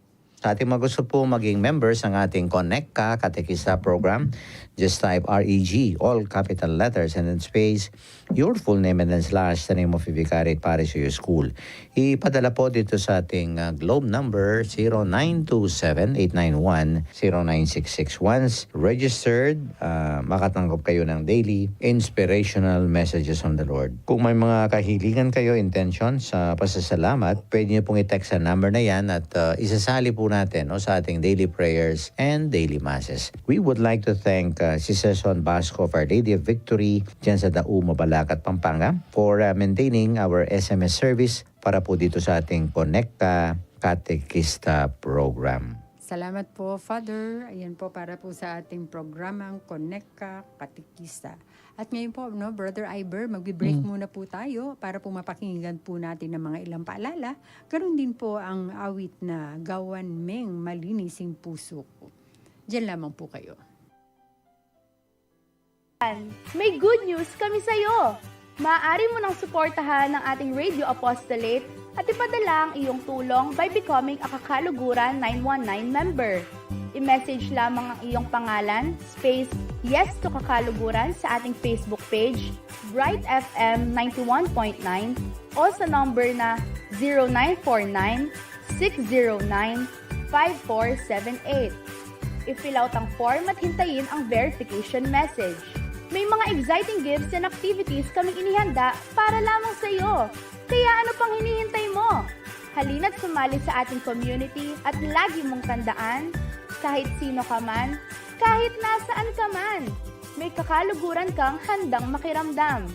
Sa ating mga gusto po maging members ng ating Connect Ka, Katekista program, just type R E G, all capital letters, and then space, your full name, and then slash the name of your vicariate parish or your school. Ipadala po dito sa ating, ah, Globe number, zero nine two seven, eight nine one, zero nine six six. Once registered, ah, makatanggap kayo ng daily inspirational messages from the Lord. Kung may mga kahilingan kayo, intention sa pasasalamat, pwede niyo pong i-text sa number na yan at, ah, isasali po natin, no, sa ating daily prayers and daily masses. We would like to thank, ah, Sister Son Basco of Our Lady of Victory dyan sa Dauma, Balacat, Pampanga, for, ah, maintaining our S M S service para po dito sa ating Connect Ka, Katekista Program. Salamat po, Father. Ayan po, para po sa ating programang Connect Ka Katekista. At ngayon po, no, Brother Iber, magbe-break muna po tayo para po mapakinggan po natin ang mga ilang paalala. Ganun din po ang awit na Gawan Meng Malinis ing Puso Ko. Diyan lamang po kayo. May good news kami sa'yo! Maaari mo nang suportahan ang ating Radio Apostolate at ipadala ang iyong tulong by becoming a Kakaluguran nine one nine member. I-message lamang ang iyong pangalan, space, yes to Kakaluguran sa ating Facebook page, Bright F M ninety-one point nine, o sa number na zero nine four nine, six zero nine, five four seven eight. I-fill out ang form at hintayin ang verification message. May mga exciting gifts and activities kaming inihanda para lamang sa iyo. Kaya ano pang hinihintay mo? Halina't sumali sa ating community at lagi mong tandaan, kahit sino ka man, kahit nasaan ka man, may Kakaluguran kang handang makiramdam.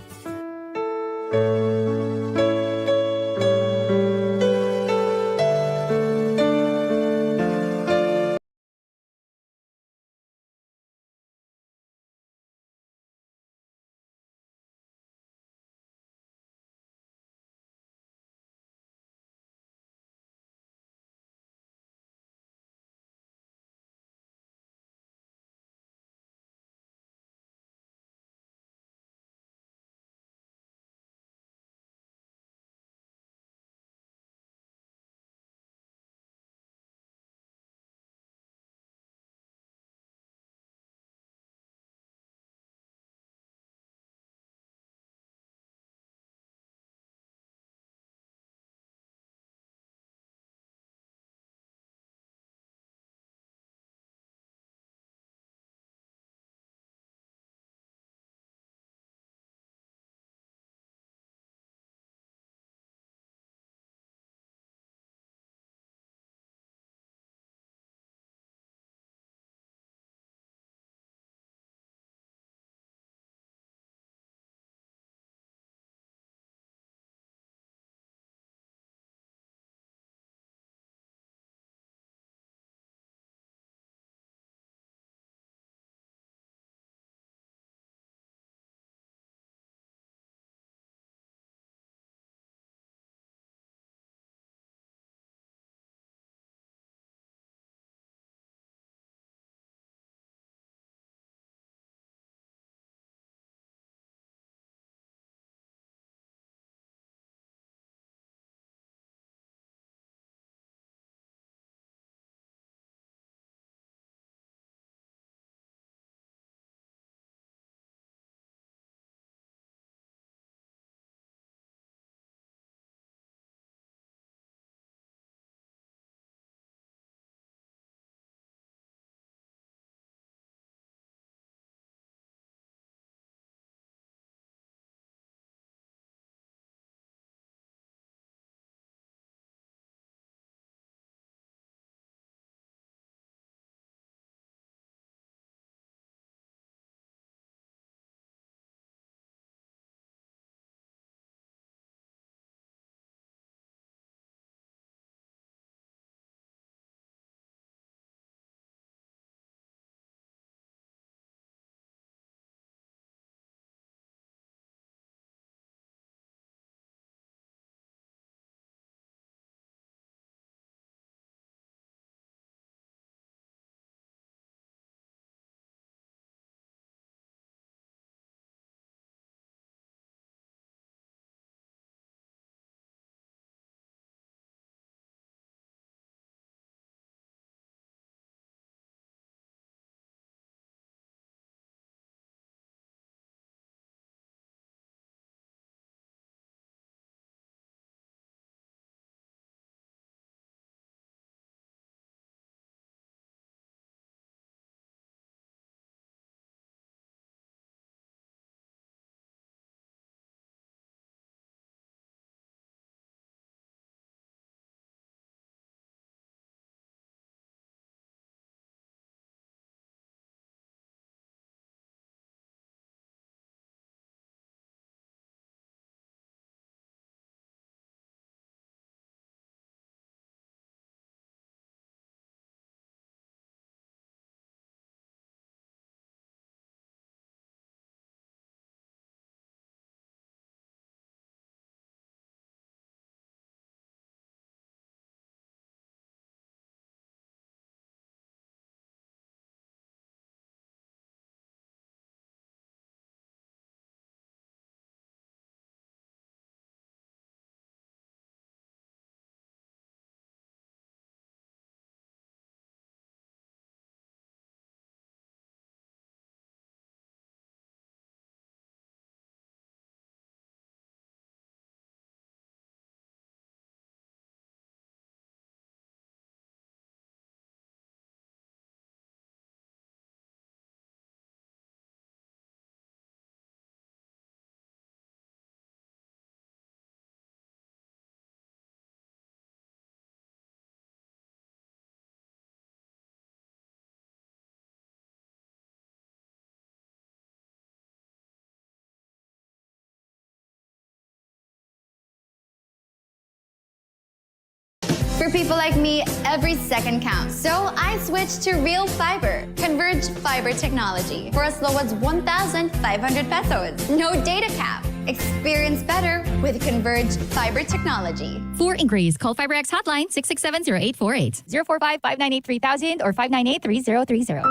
For people like me, every second counts. So I switched to Real Fiber, Converge Fiber Technology, for as low as one thousand five hundred pesos. No data cap. Experience better with Converge Fiber Technology. For inquiries, call FiberX hotline six six seven zero eight four eight, zero four five five nine eight three thousand or five nine eight three zero three zero.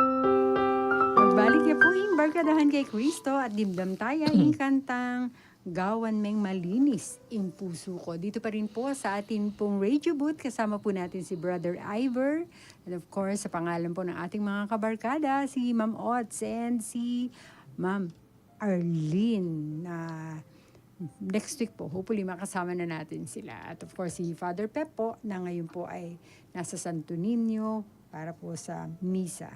Magbalik ya pu ing Barkadahan kay Kristo at dimdam taya ing kantang Gawan Meng Malinis ing Pusu Ko. Dito pa rin po sa atin pong radio booth, kasama po natin si Brother Ivor. And of course, sa pangalan po ng ating mga kabarkada, si Ma'am Ots and si Ma'am Arlene. Na next week po, hopefully makasama na natin sila. At of course, si Father Pep po na ngayon po ay nasa Santo Niño para po sa misa.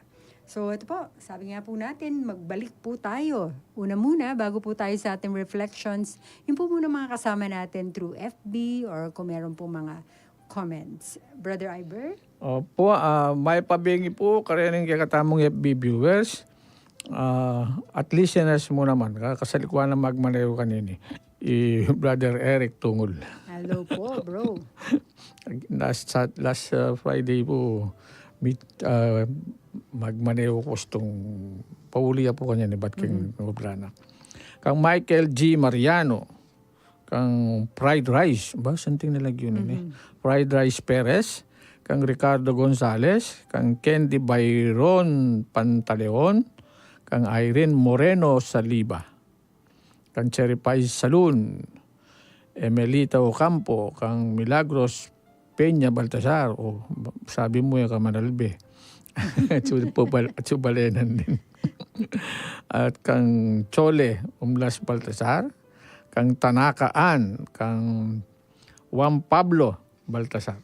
So ito po, sabi nga po natin, magbalik po tayo. Una muna, bago po tayo sa ating reflections, yun po muna mga kasama natin through F B or kung meron po mga comments. Brother Ivor? Opo, ah, mayap a bengi pu kareng kekatamung F B viewers, ah, at listeners mu naman, ka-, kasalikuan na magmaneho kanini, i Brother Eric Tungul. Hello po, bro. Last Sat-, last, ah, Friday pu, mit-, ah, magmaneho ku, stung pauli ya pu kanyan ibat king obra na. Kang Michael G Mariano, kang Fried Rice, ba, santing na lagyu na ni. Fried Rice Perez, kang Ricardo Gonzalez, kang Candy Byron Pantaleon, kang Irene Moreno Saliba, kang Cherry Pie Salun, Emelita Ocampo, kang Milagros Peña Baltasar, o, sabi mu ya ka manalbe. Atsu pu bal-, atsu balenan din. At kang Chole Umlas Baltasar, kang Tanaka Ann, kang Juan Pablo Baltasar.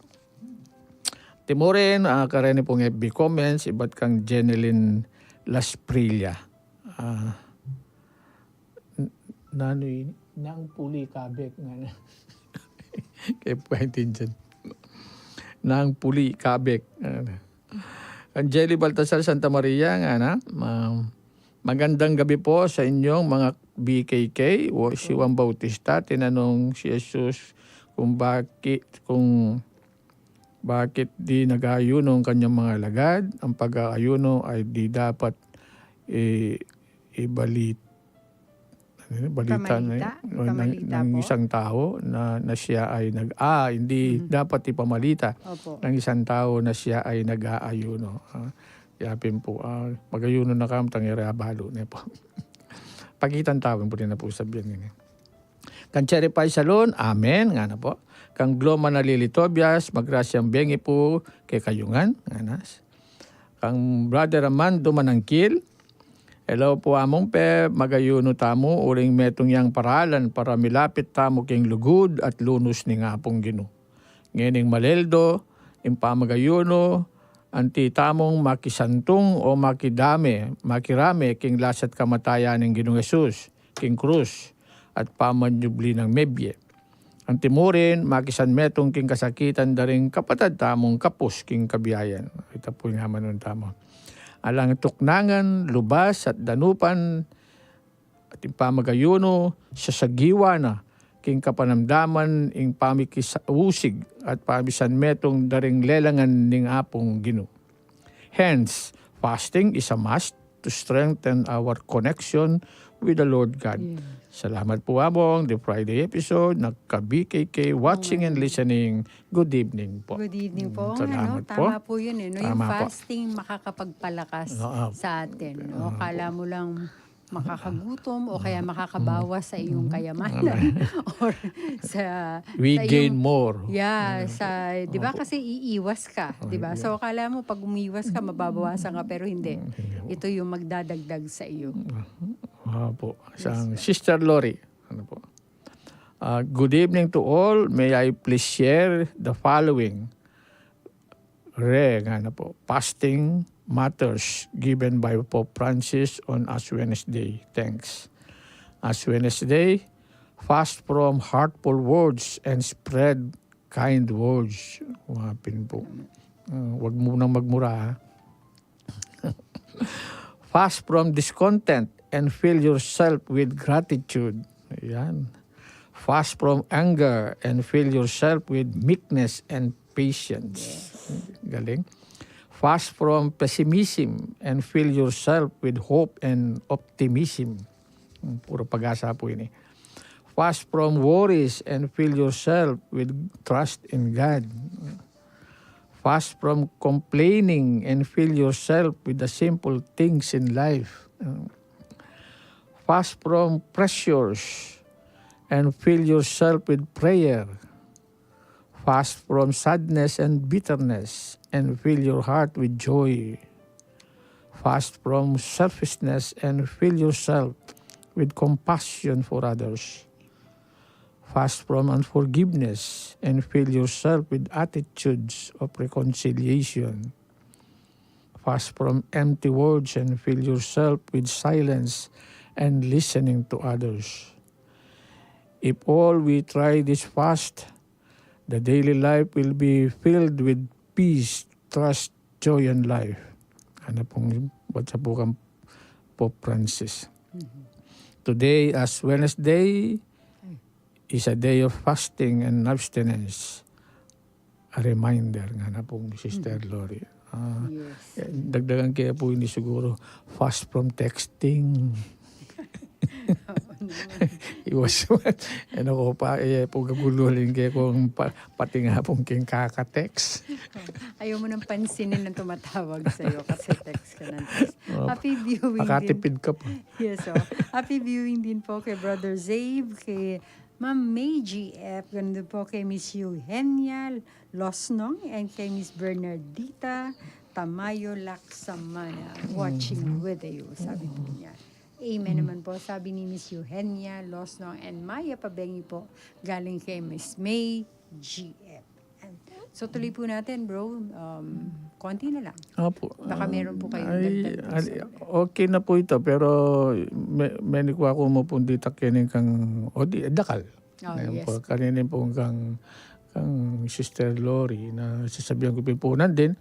Timurin, ah, kareni pung F B comments, ibat kang Jeneline Lasprilla. Ah, n-, nanu ini? Nang puli kabek, ngana. Kaya pu kaintindian. Nang puli kabek, ngana. Angeli Baltasar Santa Maria, ngana, ma-, magandang gabi po sa inyong mga B K K. Wa-, si Juan Bautista, tinanong si Jesus kung bakit, kung bakit di nag-aayuno ang kanyang mga alagad. Ang pag-aayuno ay di dapat i-, ibalit-, ano yun? Balita na yun. Pamalita. O, ng, ng isang tao na, na siya ay nag-, ah, hindi dapat ipamalita ng isang tao na siya ay nag-aayuno. Ah, yapin po, ah, mag-ayuno na kamu, tang ira balu ne po. Pagitan tawin po din na po sabihan yun eh. Kang Cherry Pie Salon, amen, ngana po. Kang Glo Manalili Tobias, magrasyang bengi pu kekayu ngan, ngana. Kang Brother Armando Manangkil, hello po, Among Pep, mag-ayuno tamu uling metung yang paralan para milapit tamu king lugud at lunus ning Apung Ginu. Ngening maleldo ing pamag-ayuno, anti tamung makisantung o makidame, makirame king lasa't kamatayan ning Ginung Jesus king krus at pamanyubli nang mebie. Anti mu rin makisanmetung king kasakitan da ring kapatad tamung kapus king kabiayan. Ita pu ing amanun tamu. Alang tuknangan, lubas at danupan, at ing pamag-ayuno, sasagiwa na king kapanamdaman ing pamikisausig at pamisanmetung da ring lelangan ning Apung Ginu. Hence, fasting is a must to strengthen our connection with the Lord God. Yes. Salamat po, Among, the Friday episode, nagka-B K K, watching and listening. Good evening po. Good evening po. Mm, salamat po. Tama po yun eh, no? Yung fasting makakapagpalakas sa atin, no? Kala mo lang makakagutom o kaya makakabawas sa iyong kayamanan or sa, we gain more. Yeah, sa, di ba, kasi iiwas ka, di ba? So, akala mo pag umiwas ka, mababawasan ka, pero hindi. Ito yung magdadagdag sa iyo. Opo. Yes, Sister Lori, ano po? Uh, good evening to all. May I please share the following? Re, nga na po, fasting matters given by Pope Francis on Ash Wednesday. Thanks. Ash Wednesday, fast from hurtful words and spread kind words. Wapin po. Uh, wag munang magmura, ha? Fast from discontent and fill yourself with gratitude. Yan. Fast from anger and fill yourself with meekness and patience. Galing. Fast from pessimism and fill yourself with hope and optimism. Hmm, puro pag-asa po ini. Fast from worries and fill yourself with trust in God. Fast from complaining and fill yourself with the simple things in life. Fast from pressures and fill yourself with prayer. Fast from sadness and bitterness and fill your heart with joy. Fast from selfishness and fill yourself with compassion for others. Fast from unforgiveness and fill yourself with attitudes of reconciliation. Fast from empty words and fill yourself with silence and listening to others. If all we try this fast, the daily life will be filled with peace, trust, joy, and life. Ana pung, basa pu kang Pope Francis. Today, as Wednesday, is a day of fasting and abstinence. A reminder, ngana pung Sister Lori. Ah, dagdagan ke pu ini siguru, fast from texting. Iwas. Ano ko pa, e pu gagululin ke kung pa, pati nga pung king kaka-text. Ayaw mo nang pansinin ang tumatawag sa'yo kasi text ka ng text. Happy viewing din. Makatipid ka pa. Yes, oh. Happy viewing din po kay Brother Zabe, kay Ma'am May G F, ganun din po kay Miss Eugenia Losnong, and kay Miss Bernardita Tamayo Laksamana, watching with you, sabi po niya. Amen naman po, sabi ni Miss Eugenia Losnong and Maya Pabengi po, galing kay Miss May G F. So, tuloy po natin, bro. Um, konti na lang. Opo. Baka meron po kayong dagdag po sa okay na po ita, pero me-, menikwa ku mu pung ditak keni kang, o di, dakal. Oh, yes. Kanini pung kang, kang Sister Lori na sasabian ku pin pu nandin,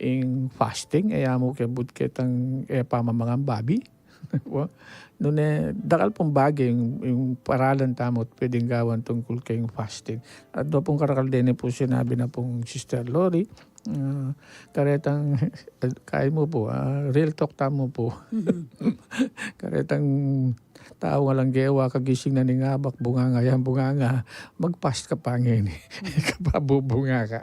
ing fasting, e ya mu ke but ketang, e, pamamangan babi. Wa-, nune, dakal pung bage ing, ing paralan tamu at pwedeng gawan tungkul keng fasting. At do pung karakal deni pu sinabi na pung Sister Lori, ah, karetang, kaya mu pu, ah, real talk tamu pu. Karetang tau nga lang gewa, kagising na ning abak, bunganga yan, bunganga, mag-fast ka pa ngeni. Kapabubunga ka.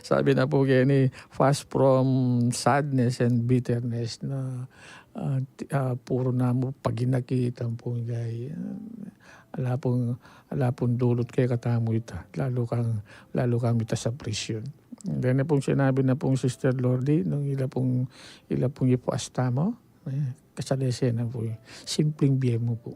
Sabi na pu keni, fast from sadness and bitterness na ah, ti-, ah, puru namu paginakit ampong igay. Ah, ala pung, ala pung dulut kekatamu ita. Lalu kang, lalu kang mita sa prision. Deni pung sinabi na pung Sister Lordy, nung ila pung, ila pung i-fast tamu, e, kasalese na pu. Simpleng bie mu pu.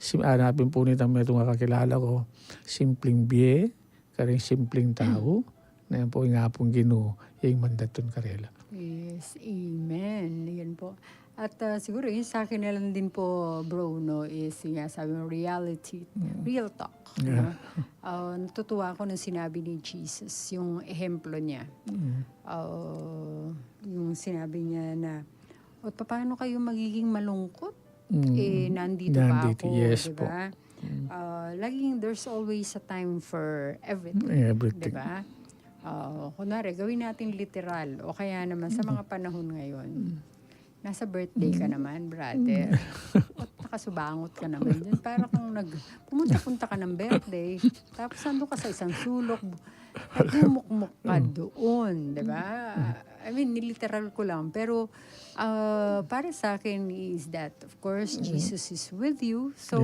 Sim-, ah, hanapin pu nita metung a kakilala ku, simpleng bie, karing simpleng tau, na yan pu ing Apung Ginu, ing mandatun karela. Yes, amen. Yan po. At, ah, siguro yung sa akin na lang din po, bro, no, is yung nga sabi mo, reality, real talk, no? Ah, natutuwa ako nung sinabi ni Jesus, yung ehemplo niya. Ah, yung sinabi niya na, "O, paano kayo magiging malungkot? Eh, nandito pa ako," yes po, di ba? Ah, laging there's always a time for everything, everything, di ba? Ah, kunwari, gawin natin literal o kaya naman sa mga panahon ngayon. Nasa birthday ka naman, brother. At nakasubangot ka naman dyan. Para kang nag-, pumunta-punta ka ng birthday. Tapos nandun ka sa isang sulok. Nagmumukmuk ka doon, di ba? I mean, niliteral ko lang. Pero, ah, para sa akin is that, of course, Jesus is with you. So,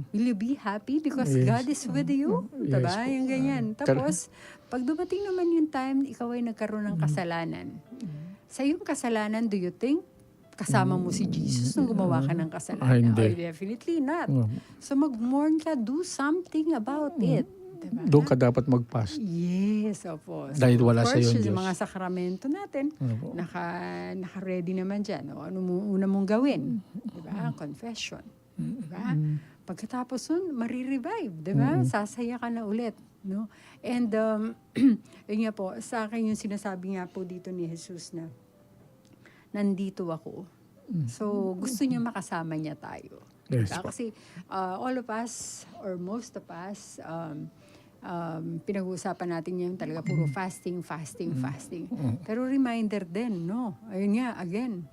will you be happy because God is with you? Di ba? Yung ganyan. Tapos, pag dumating naman yung time, ikaw ay nagkaroon ng kasalanan. Sa iyong kasalanan, do you think kasama mo si Jesus nung gumawa ka ng kasalanan? Ay, hindi. Oh, definitely not. So, mag-mourn ka, do something about it. Diba? Doon ka dapat mag-fast. Yes, opo. So, dahil wala sa iyo ang Diyos. Of course, yung mga sakramento natin, naka, naka-ready naman dyan. O, ano mo, una mong gawin? Diba? Confession. Diba? Pagkatapos nun, marirevive, diba? Sasaya ka na ulit, no? And, um, yun nga po, sa akin yung sinasabi nga po dito ni Jesus na, "Nandito ako." So, gusto niya makasama niya tayo. Yes Diba? po. Kasi uh, all of us, or most of us, um, um, pinag-uusapan natin ngayon talaga puro fasting, fasting, fasting. Mm. Pero reminder din, no? Ayun nga, again,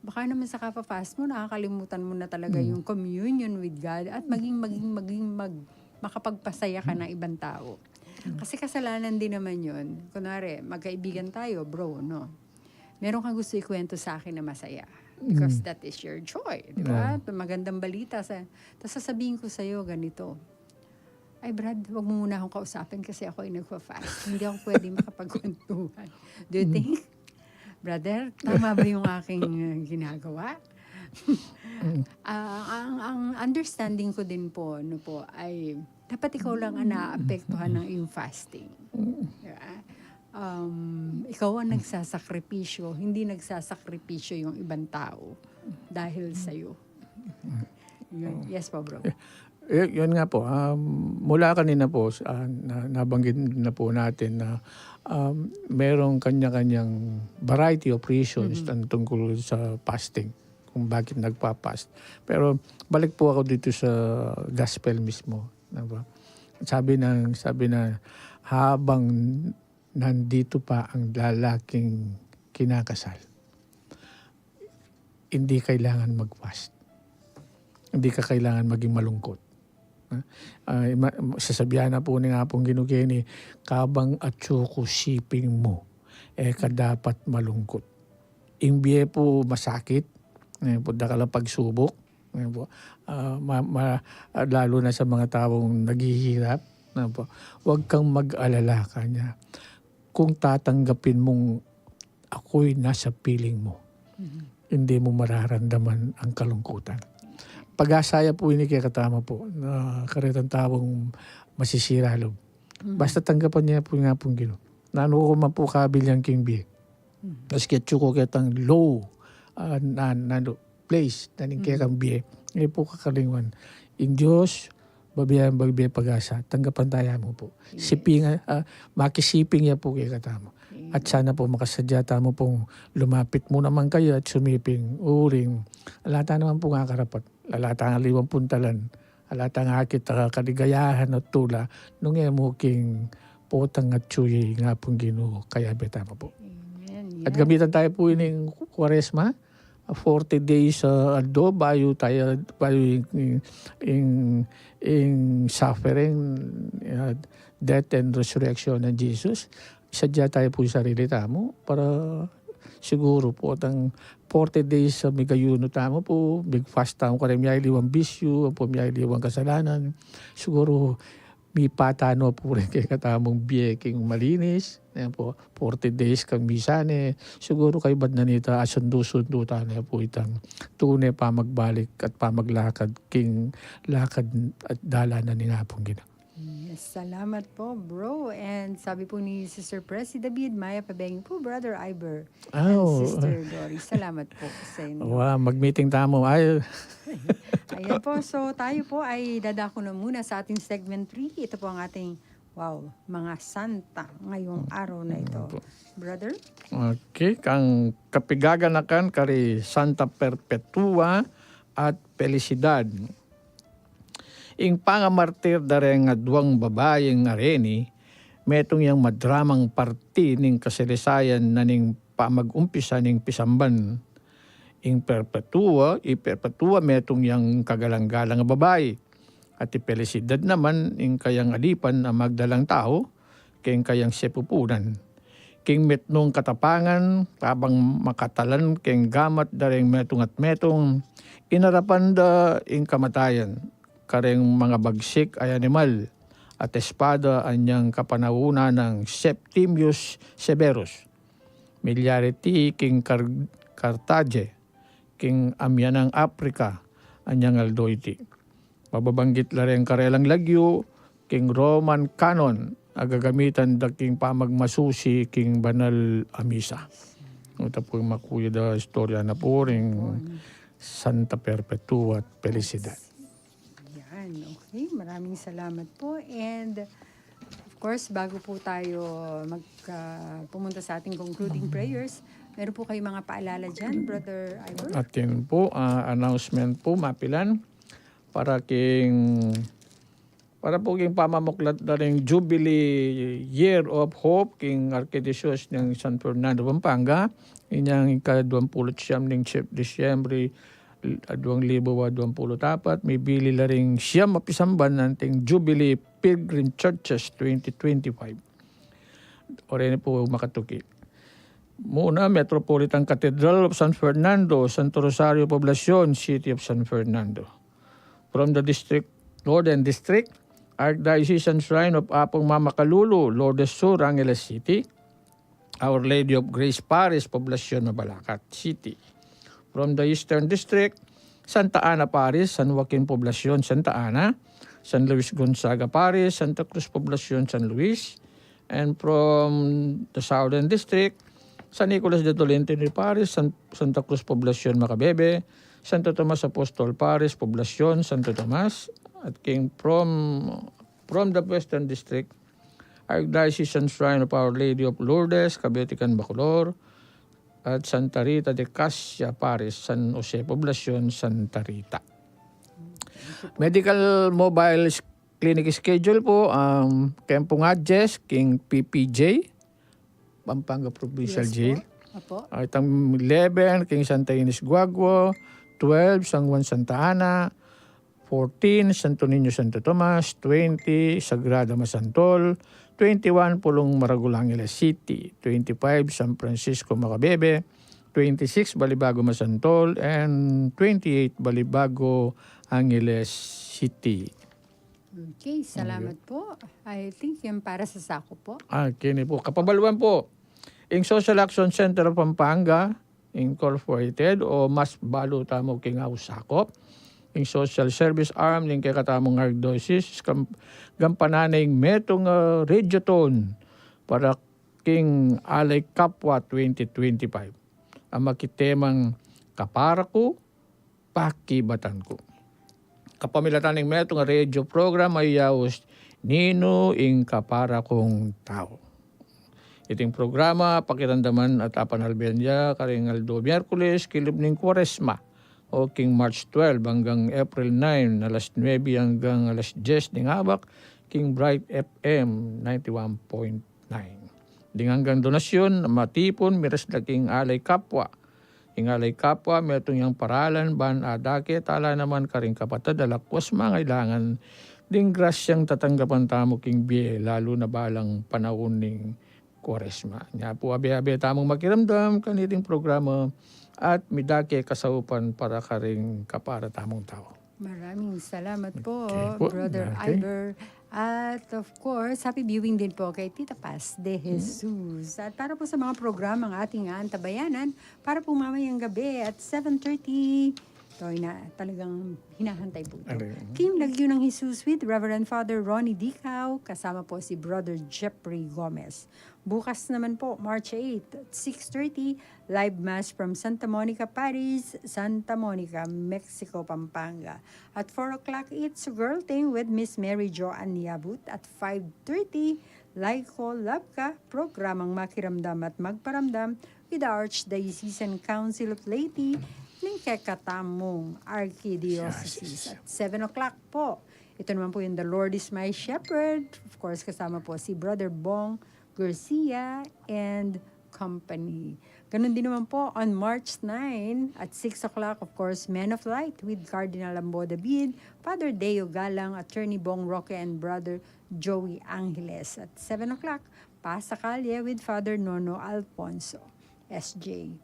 baka naman sa kapa-fast mo, nakakalimutan mo na talaga yung communion with God at maging, maging, maging mag, makapagpasaya ka ng ibang tao. Kasi kasalanan din naman yun. Kunwari, magkaibigan tayo, bro, no? Meron kang gusto ikwento sa akin na masaya. Because that is your joy, di ba? Magandang balita. Sa, tapos sasabihin ko sa'yo ganito, "Ay, Brad, wag mo muna akong kausapin kasi ako ay nagpa-fast. Hindi ako pwede makapagkwentuhan." Do you think, "Brother, tama ba yung aking uh, ginagawa?" Ah, ang, ang understanding ko din po, no po, ay dapat ikaw lang ang naapektuhan ng iyong fasting. Di ba? Um, ikaw ang nagsasakripisyo, hindi nagsasakripisyo yung ibang tao dahil sa'yo. Yun. Yes po, bro. Y- yun nga po, um, mula kanina po, ah, na, nabanggit na po natin na um, merong kanya-kanyang variety of reasons ang tungkol sa fasting, kung bakit nagpa-fast. Pero balik po ako dito sa gospel mismo. Ano ba? Sabi ng, sabi na habang nandito pa ang lalaking kinakasal, hindi kailangan mag-fast. Hindi ka kailangan maging malungkot. Ha? Ah, ima- sasabihan na po ni nga pong Ginu keni, "Kabang atsu ku siping mu, e ka dapat malungkot." Ing bie po masakit, eh, po, dakal a pagsubok, eh, po, ah, ma- ma- ah, lalo na sa mga taong naghihirap, eh, po, wag kang mag-alala kanya. Kung tatanggapin mong ako'y nasa piling mo, hindi mo mararamdaman ang kalungkutan. Pag-asa ya po ini kekatamu po, na karetang taong masisira lub. Basta tanggapan ya po nga pong Ginu. Nanu ko man po kabil yang king bie. Maski atsu ko ketang low, ah, na, na, place na ning kekang bie. Ngayon po kakalingwan. Ing Diyos, babian, babie pag-asa. Tanggapan taya mu po. Siping, ah, makisiping ya po kekatamu. At sana po makasadya tamu pong lumapit mu naman kaya at sumiping uling. Ala ta naman pong akarapat. Ala tang aliwang puntalan. Ala tang akit a kaligayahan at tula. Nung e mu king potang atsu ya nga pong Ginu, kayabe tamu po. Amen. At gamitan tayo po ining Kwaresma, forty days, ah, aldo, bayu tayo, bayu ing, ing, ing suffering, ah, death and resurrection ng Jesus. Isadya tayo po yung sarili tamu para siguro po tang forty days a migayuno tamu po, mig-fast tamu kareng miyaliwang bisyu, ampo miyaliwang kasalanan. Siguro mipatanu pu rin kekatamung bie king malinis, ayan po, forty days kang misa ne, siguro kaybat na nita, asundu-sundu tana pu itang tune pamagbalik at pamaglakad king lakad at dalanan ning Apung Ginu. Yes, salamat po, bro. And sabi po ni Sister Presi David, mayap a bengi po, Brother Iber and Oh. Sister Doris. Salamat po sa inyo. Wa, mag-meeting tamu. Ay, Ayan po, so tayo po ay dadako na muna sa ating segment three. Ito po ang ating, wow, mga santa ngayong araw na ito. Brother? Okay, kang kapigaganakan kari Santa Perpetua at Felicidad. Ing pangamartir da reng aduang babaing areni, metung yang madramang parti ning kasalisayan na ning pamag-umpisa ning pisamban. Ing Perpetua, i Perpetua metung yang kagalang-galang a babai. At i Felicidad naman, ing kayang alipan a magdalang tau, keng kayang sepupunan. King metnung katapangan, kabang makatalan keng gamat da reng metung at metung, inarapan da ing kamatayan, kareng mangabagsik a animal, at espada anyang kapanaunan nang Septimius Severus. Milyari ti king Kar-, Carthage, king amyanang Africa, anyang aldo iti. Mababanggit la reng karelang lagyu, king Roman canon, a gagamitan da king pamagmasusi king banal a misa. Ita pu ing makuya da istorya na pu ring Santa Perpetua at Felicidad. Yan, okay. Maraming salamat po. And of course, bago po tayo mag, ah, pumunta sa ating concluding prayers, Meron po kayo mga paalala dyan, Brother Ivor? Atin po, ah, announcement po, mapilan. Para king, para po king pamamuklat da ring Jubilee Year of Hope king Arkidiyosese ning San Fernando, Pampanga. Inyang ika-duang pulu't siyam ning Disyembre, aduang libu aduang pulu't apat, mibili la ring siyam a pisamban anting Jubilee Pilgrim Churches twenty twenty-five. Oreni po makatuki. Muna, Metropolitan Cathedral of San Fernando, Santo Rosario Poblacion, City of San Fernando. From the district, Northern District, Archdiocesan Shrine of Apung Mama Calulu, Lourdes Sur, Angeles City. Our Lady of Grace Parish, Poblacion, Mabalacat City. From the Eastern District, Santa Ana Parish, San Joaquin Poblacion, Santa Ana, San Luis Gonzaga Parish, Santa Cruz Poblacion, San Luis, and from the Southern District, San Nicolas de Tolentino Parish, San, Santa Cruz Poblacion, Macabebe, Santo Tomas Apostol Parish, Poblacion, Santo Tomas, at king from, from the Western District, Archdiocesan Shrine of Our Lady of Lourdes, Cabetican, Bacolor, at Santa Rita de Casia Parish, San Jose Poblacion, Santa Rita. Medical mobile s-, clinic schedule po, um, keng pung address, king P P J, Pampanga Provincial Jail. Apo. Ay, tang eleven, king Santa Ines Guagua, twelve, San Juan Santa Ana, fourteen, Santo Niño Santo Tomas, twenty, Sagrada Masantol, twenty-one, Pulung Maragul, Angeles City, twenty-five, San Francisco Macabebe, twenty-six, Balibago Masantol, and twenty-eight, Balibago, Angeles City. Okay, salamat po. I think yan para sa sako po. Ah, kini po. Kapabaluan po, ing Social Action Center of Pampanga Incorporated, o mas balu tamu king AUSACOP, ing social service arm ning kekatamung archdiocese, kam-, gampanan ne ing metung, ah, radiothon para king Alay Kapwa twenty twenty-five. A makitemang Kapara Ku, Pakibatan Ku. Kapamilatan ning metung a radio program a yaus, Ninu ing Kapara Kung Tau? Iting programa, pakiramdaman at apanalben ya karing aldo Miyerkules, kilub ning Kuaresma, o king March twelve anggang April nine, alas nuebe anggang alas dyes ning abak, king Bright F M ninety-one point nine. Ding anggang donasyun, matipun, miras da king Alay Kapwa. Ing Alay Kapwa, metung yang paralan, ban adake tala naman karing kapatad a lakwas mangailangan ding grasyang tatanggapan tamu king bie, lalu na balang panaun ning Kuaresma. Nya pu, abe-abe tamung makiramdam kaniting programa at midake kasaupan para karing kapara tamung tau. Maraming salamat po, okay po, Brother Ivor. At of course, happy viewing din po kay Tita Paz de Jesus. At para po sa mga programang ating aantabayanan, para po mamayang gabi at seven thirty, ito na, talagang hinahantay po ito. King Lagyu ng Jesus with Reverend Father Ronnie Dicao, kasama po si Brother Jeffrey Gomez. Bukas naman po, March eight, at six thirty, live mass from Santa Monica Parish, Santa Monica, Mexico, Pampanga. At four o'clock, it's Girl Thing with Miss Mary Joanne Yabut. At five thirty, Laiko Labka, programang makiramdam at magparamdam with the Archdiocesan Council of Laity ning kekatamung arkidiocese. At seven o'clock po, ito naman po yung The Lord is My Shepherd. Of course, kasama po si Brother Bong Garcia and Company. Ganun din naman po on March nine at six o'clock, of course, Men of Light with Cardinal Ambo David, Father Deo Galang, Attorney Bong Roque, and Brother Joey Angeles. At seven o'clock, Pasa Calle with Father Nono Alfonso, S J.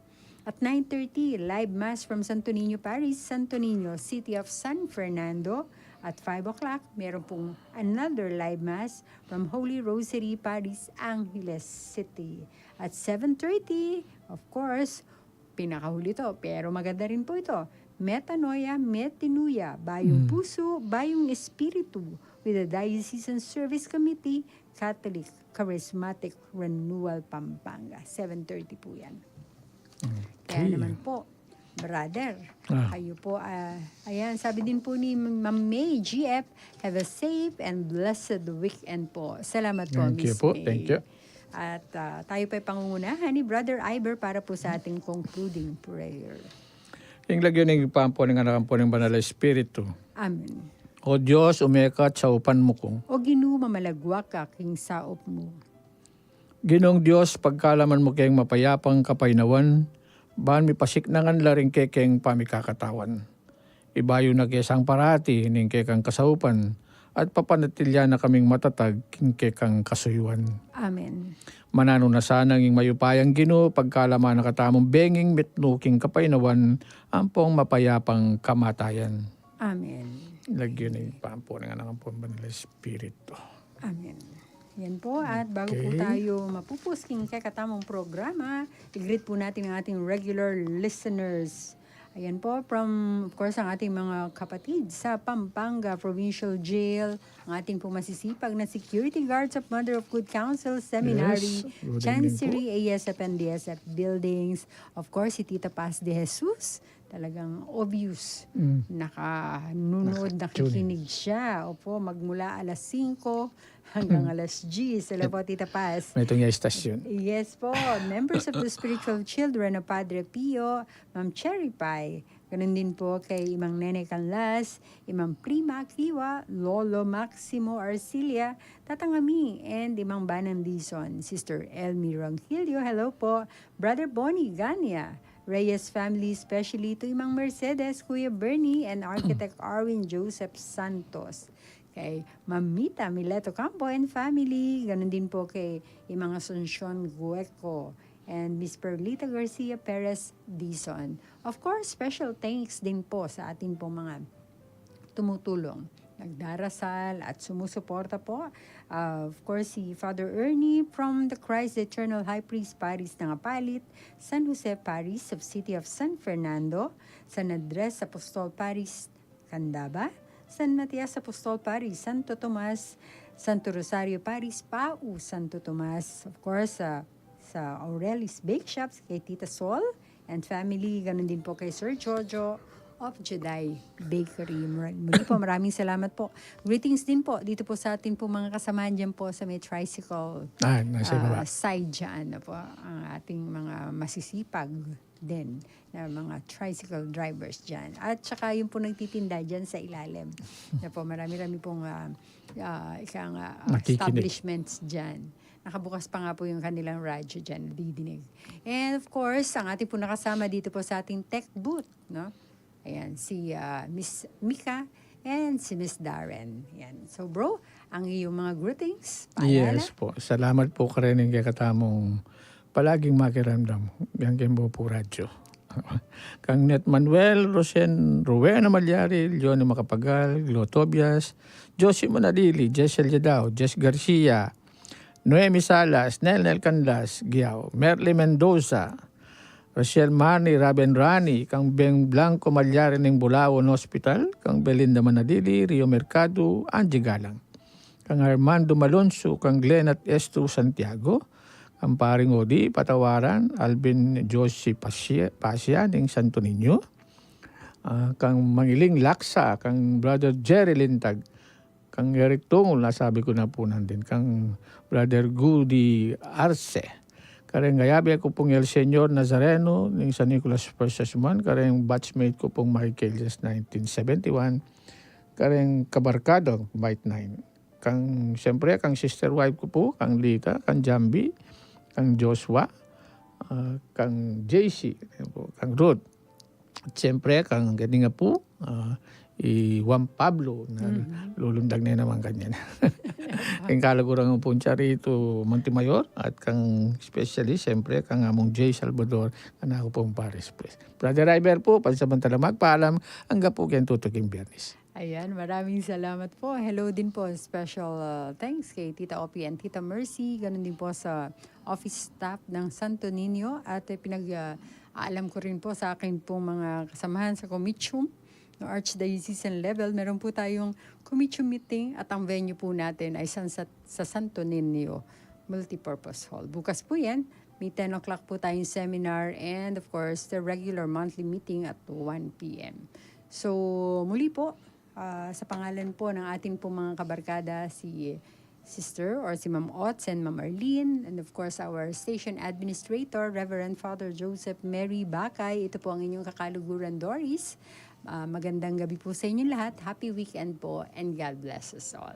At nine thirty, live mass from Santo Niño Parish, Santo Niño, City of San Fernando. At five o'clock, meron pong another live mass from Holy Rosary Parish, Angeles City. At seven thirty, of course, pinakahuli to, pero maganda rin po ito. Metanoia, Metinuya, Bayung Puso, Bayung Espiritu, with the Diocesan Service Committee, Catholic Charismatic Renewal Pampanga. Seven thirty po yan. Kaya naman po, brother, kayo po, ah, ayan, sabi din po ni Ma'am May G F, "Have a safe and blessed weekend po." Salamat po, Miss May. Thank you. At ah, tayo pa'y pangungunahan ni Brother Iber para po sa ating concluding prayer. Ing lagyu ning Ibpa, ampo ning Anak, ampo ning Banal a Espiritu. Amen. O Dios, umekat saupan mu ku. O Ginu, mamalagwak ka king saup mu. Ginung Dios, pagkalaman mu keng mapayapang kapaynawan, ban mipasiknangan la ring kekeng pamikakatawan. Ibayu na ke sang parati ning kekang kasaupan, at papanatilian na kaming matatag king kekang kasuyuan. Amen. Mananu na sana ing mayupayang Ginu, pagkalaman na katamung benging mitmu king kapaynawan, ampong mapayapang kamatayan. Amen. Lagyu ning Ibpa, ampo ning Anak, ampo ning Banal a Espiritu. Amen. Yan po, at bago po Okay. tayo mapupus king kekatamung programa, i-greet po natin ang ating regular listeners. Ayan po, from, of course, ang ating mga kapatid sa Pampanga Provincial Jail, ang ating po masisipag na security guards of Mother of Good Counsel Seminary, Yes, good evening po. Chancery, A S F and D S F buildings. Of course, si Tita Paz de Jesus, talagang obvious. Mm. Nakanunod, Naka-tune in. Nakikinig siya. Opo, magmula alas singko hanggang Hmm. alas diyes. Hello po, Tita Paz. May itong istasyon. Yes po. Members of the spiritual children of Padre Pio, Ma'am Cherry Pie. Ganun din po kay Imang Nene Canlas, Imang Prima Kiwa, Lolo Maximo Arcilia, Tatang Ami, and Imang Banang Dizon, Sister Elmi Ronquillo, hello po, Brother Bonnie Gania, Reyes family, especially to Imang Mercedes, Kuya Bernie, and Architect Arwin Joseph Santos. Kay Mamita Mileto Campo and family, ganun din po kay Imang Asuncion Gueco and Miss Perlita Garcia Perez Dizon. Of course, special thanks din po sa ating pong mga tumutulong, nagdarasal at sumusuporta po. Uh, of course, si Father Ernie from the Christ the Eternal High Priest Parish ng Apalit, San Jose Parish of City of San Fernando, San Andres Apostol Parish, Candaba, San Matias Apostol Parish, Santo Tomas, Santo Rosario Parish, Pau, Santo Tomas, of course, uh, sa Aurelius Bake Shops, kay Tita Sol and family, ganun din po kay Sir Jojo of Jedi Bakery. Mar-, muli po, maraming salamat po. Greetings din po dito po sa ating po mga kasamahan dyan po sa may tricycle, Ah, nasa ah, baba. Side dyan, ano po, ang ating mga masisipag din na mga tricycle drivers dyan. At saka yung po nagtitinda dyan sa ilalim. Na po, marami-rami pong, ah, ah, ika nga, ah, Nakikinig. Establishments dyan. Nakabukas pa nga po yung kanilang radyo dyan, nadidinig. And of course, ang ating po nakasama dito po sa ating tech booth, no? Ayan, si, ah, Miss Mika and si Miss Darren. Ayan. So, bro, ang iyong mga greetings, paalala? Yes po. Salamat po karening kekatamung palaging makiramdam. Yang Kembo po Radyo. Kang Net Manuel, Rosen, Rowena Malyari, Leonie Macapagal, Glo Tobias, Josie Manalili, Jessel Yadao, Jess Garcia, Noemi Salas, Nelnel Canlas, Giao, Merly Mendoza, Rachel Mani, Raben Rani, kang Beng Blanco Malyari ning Bulaon Hospital, kang Belinda Manalili, Rio Mercado, Angie Galang, kang Armando Malonzo, kang Glenat Estu Santiago, kang Paring Odi Patawaran, Alvin Josie Pasia, Pasia ning Santo Niño, ah, kang Mangiling Laksa, kang Brother Jerry Lintag, kang Eric Tungul, nasabi ko na po nandin, kang Brother Goody Arce. Kareng gayabe ku pung El Señor Nazareno, ning San Nicolas First Session, kareng batchmate ku pung Michael Diaz nineteen seventy-one, kareng kabarkada, Bite Nine. Kang, siyempre, kang sister wife ku po, kang Lita, kang Jambi, kang Joshua, ah, kang J C, kang Ruth. At siyempre, kang ganing nga po, ah, i Juan Pablo, na Mhm. lulundag na naman kanyan. Kang kalaguran pung Charito Montemayor, at kang especially, siyempre, kang Among J Salvador, kang ako pong Paris Press. Brother Iber po, pansamantala magpaalam, angga po keng tutuking Biyernes. Ayan, maraming salamat po. Hello din po, special, ah, thanks kay Tita Opie and Tita Mercy, ganun din po sa office staff ng Santo Niño, at, eh, pinag, ah, aalam ko rin po sa akin pong mga kasamahan sa Comitium, no, Archdiocesan level, meron po tayong Comitium meeting at ang venue po natin ay San, sa, sa Santo Niño Multipurpose Hall. Bukas po yan, may ten o'clock po tayong seminar and of course the regular monthly meeting at one P M. So, muli po, ah, sa pangalan po ng ating pong mga kabarkada, si sister, or si Ma'am Ots and Ma'am Arlene, and of course our station administrator, Reverend Father Joseph Mary Bakay. Ito po ang inyong kakaluguran, Doris. Ah, magandang gabi po sa inyong lahat. Happy weekend po and God bless us all.